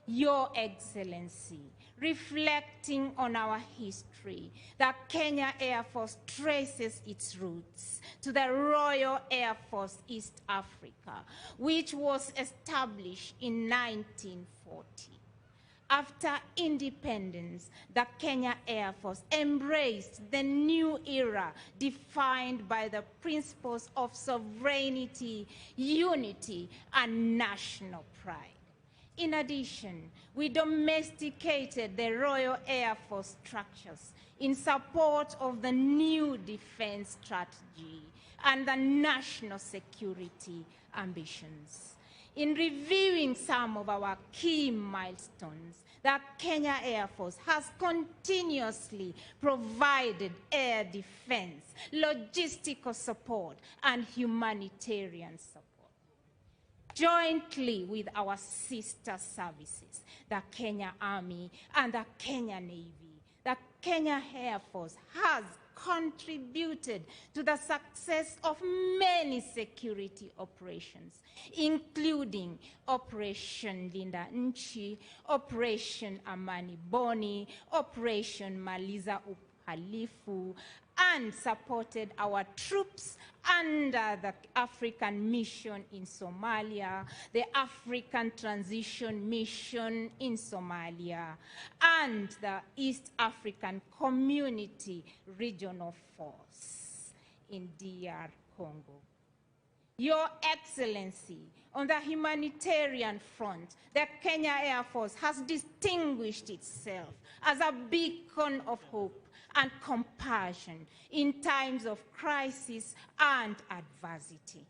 Your Excellency, reflecting on our history, the Kenya Air Force traces its roots to the Royal Air Force East Africa, which was established in 1940. After independence, the Kenya Air Force embraced the new era defined by the principles of sovereignty, unity, and national pride. In addition, we domesticated the Royal Air Force structures in support of the new defense strategy and the national security ambitions. In reviewing some of our key milestones, the Kenya Air Force has continuously provided air defense, logistical support, and humanitarian support. Jointly with our sister services, the Kenya Army and the Kenya Navy, the Kenya Air Force has contributed to the success of many security operations, including Operation Linda Nchi, Operation Amani Boni, Operation Maliza Uhalifu, and supported our troops under the African Mission in Somalia, the African Transition Mission in Somalia, and the East African Community Regional Force in DR Congo. Your Excellency, on the humanitarian front, the Kenya Air Force has distinguished itself as a beacon of hope and compassion in times of crisis and adversity.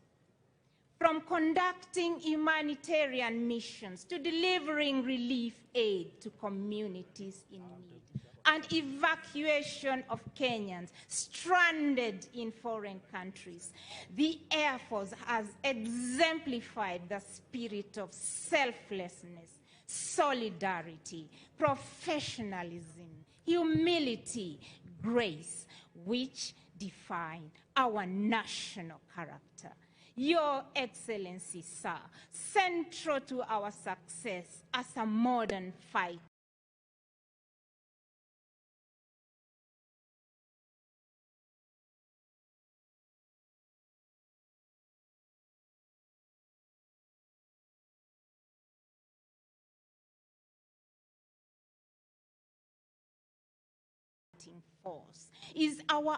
From conducting humanitarian missions to delivering relief aid to communities in need, and evacuation of Kenyans stranded in foreign countries, the Air Force has exemplified the spirit of selflessness, solidarity, professionalism, humility, grace, which define our national character. Your Excellency, sir, central to our success as a modern fighting force is our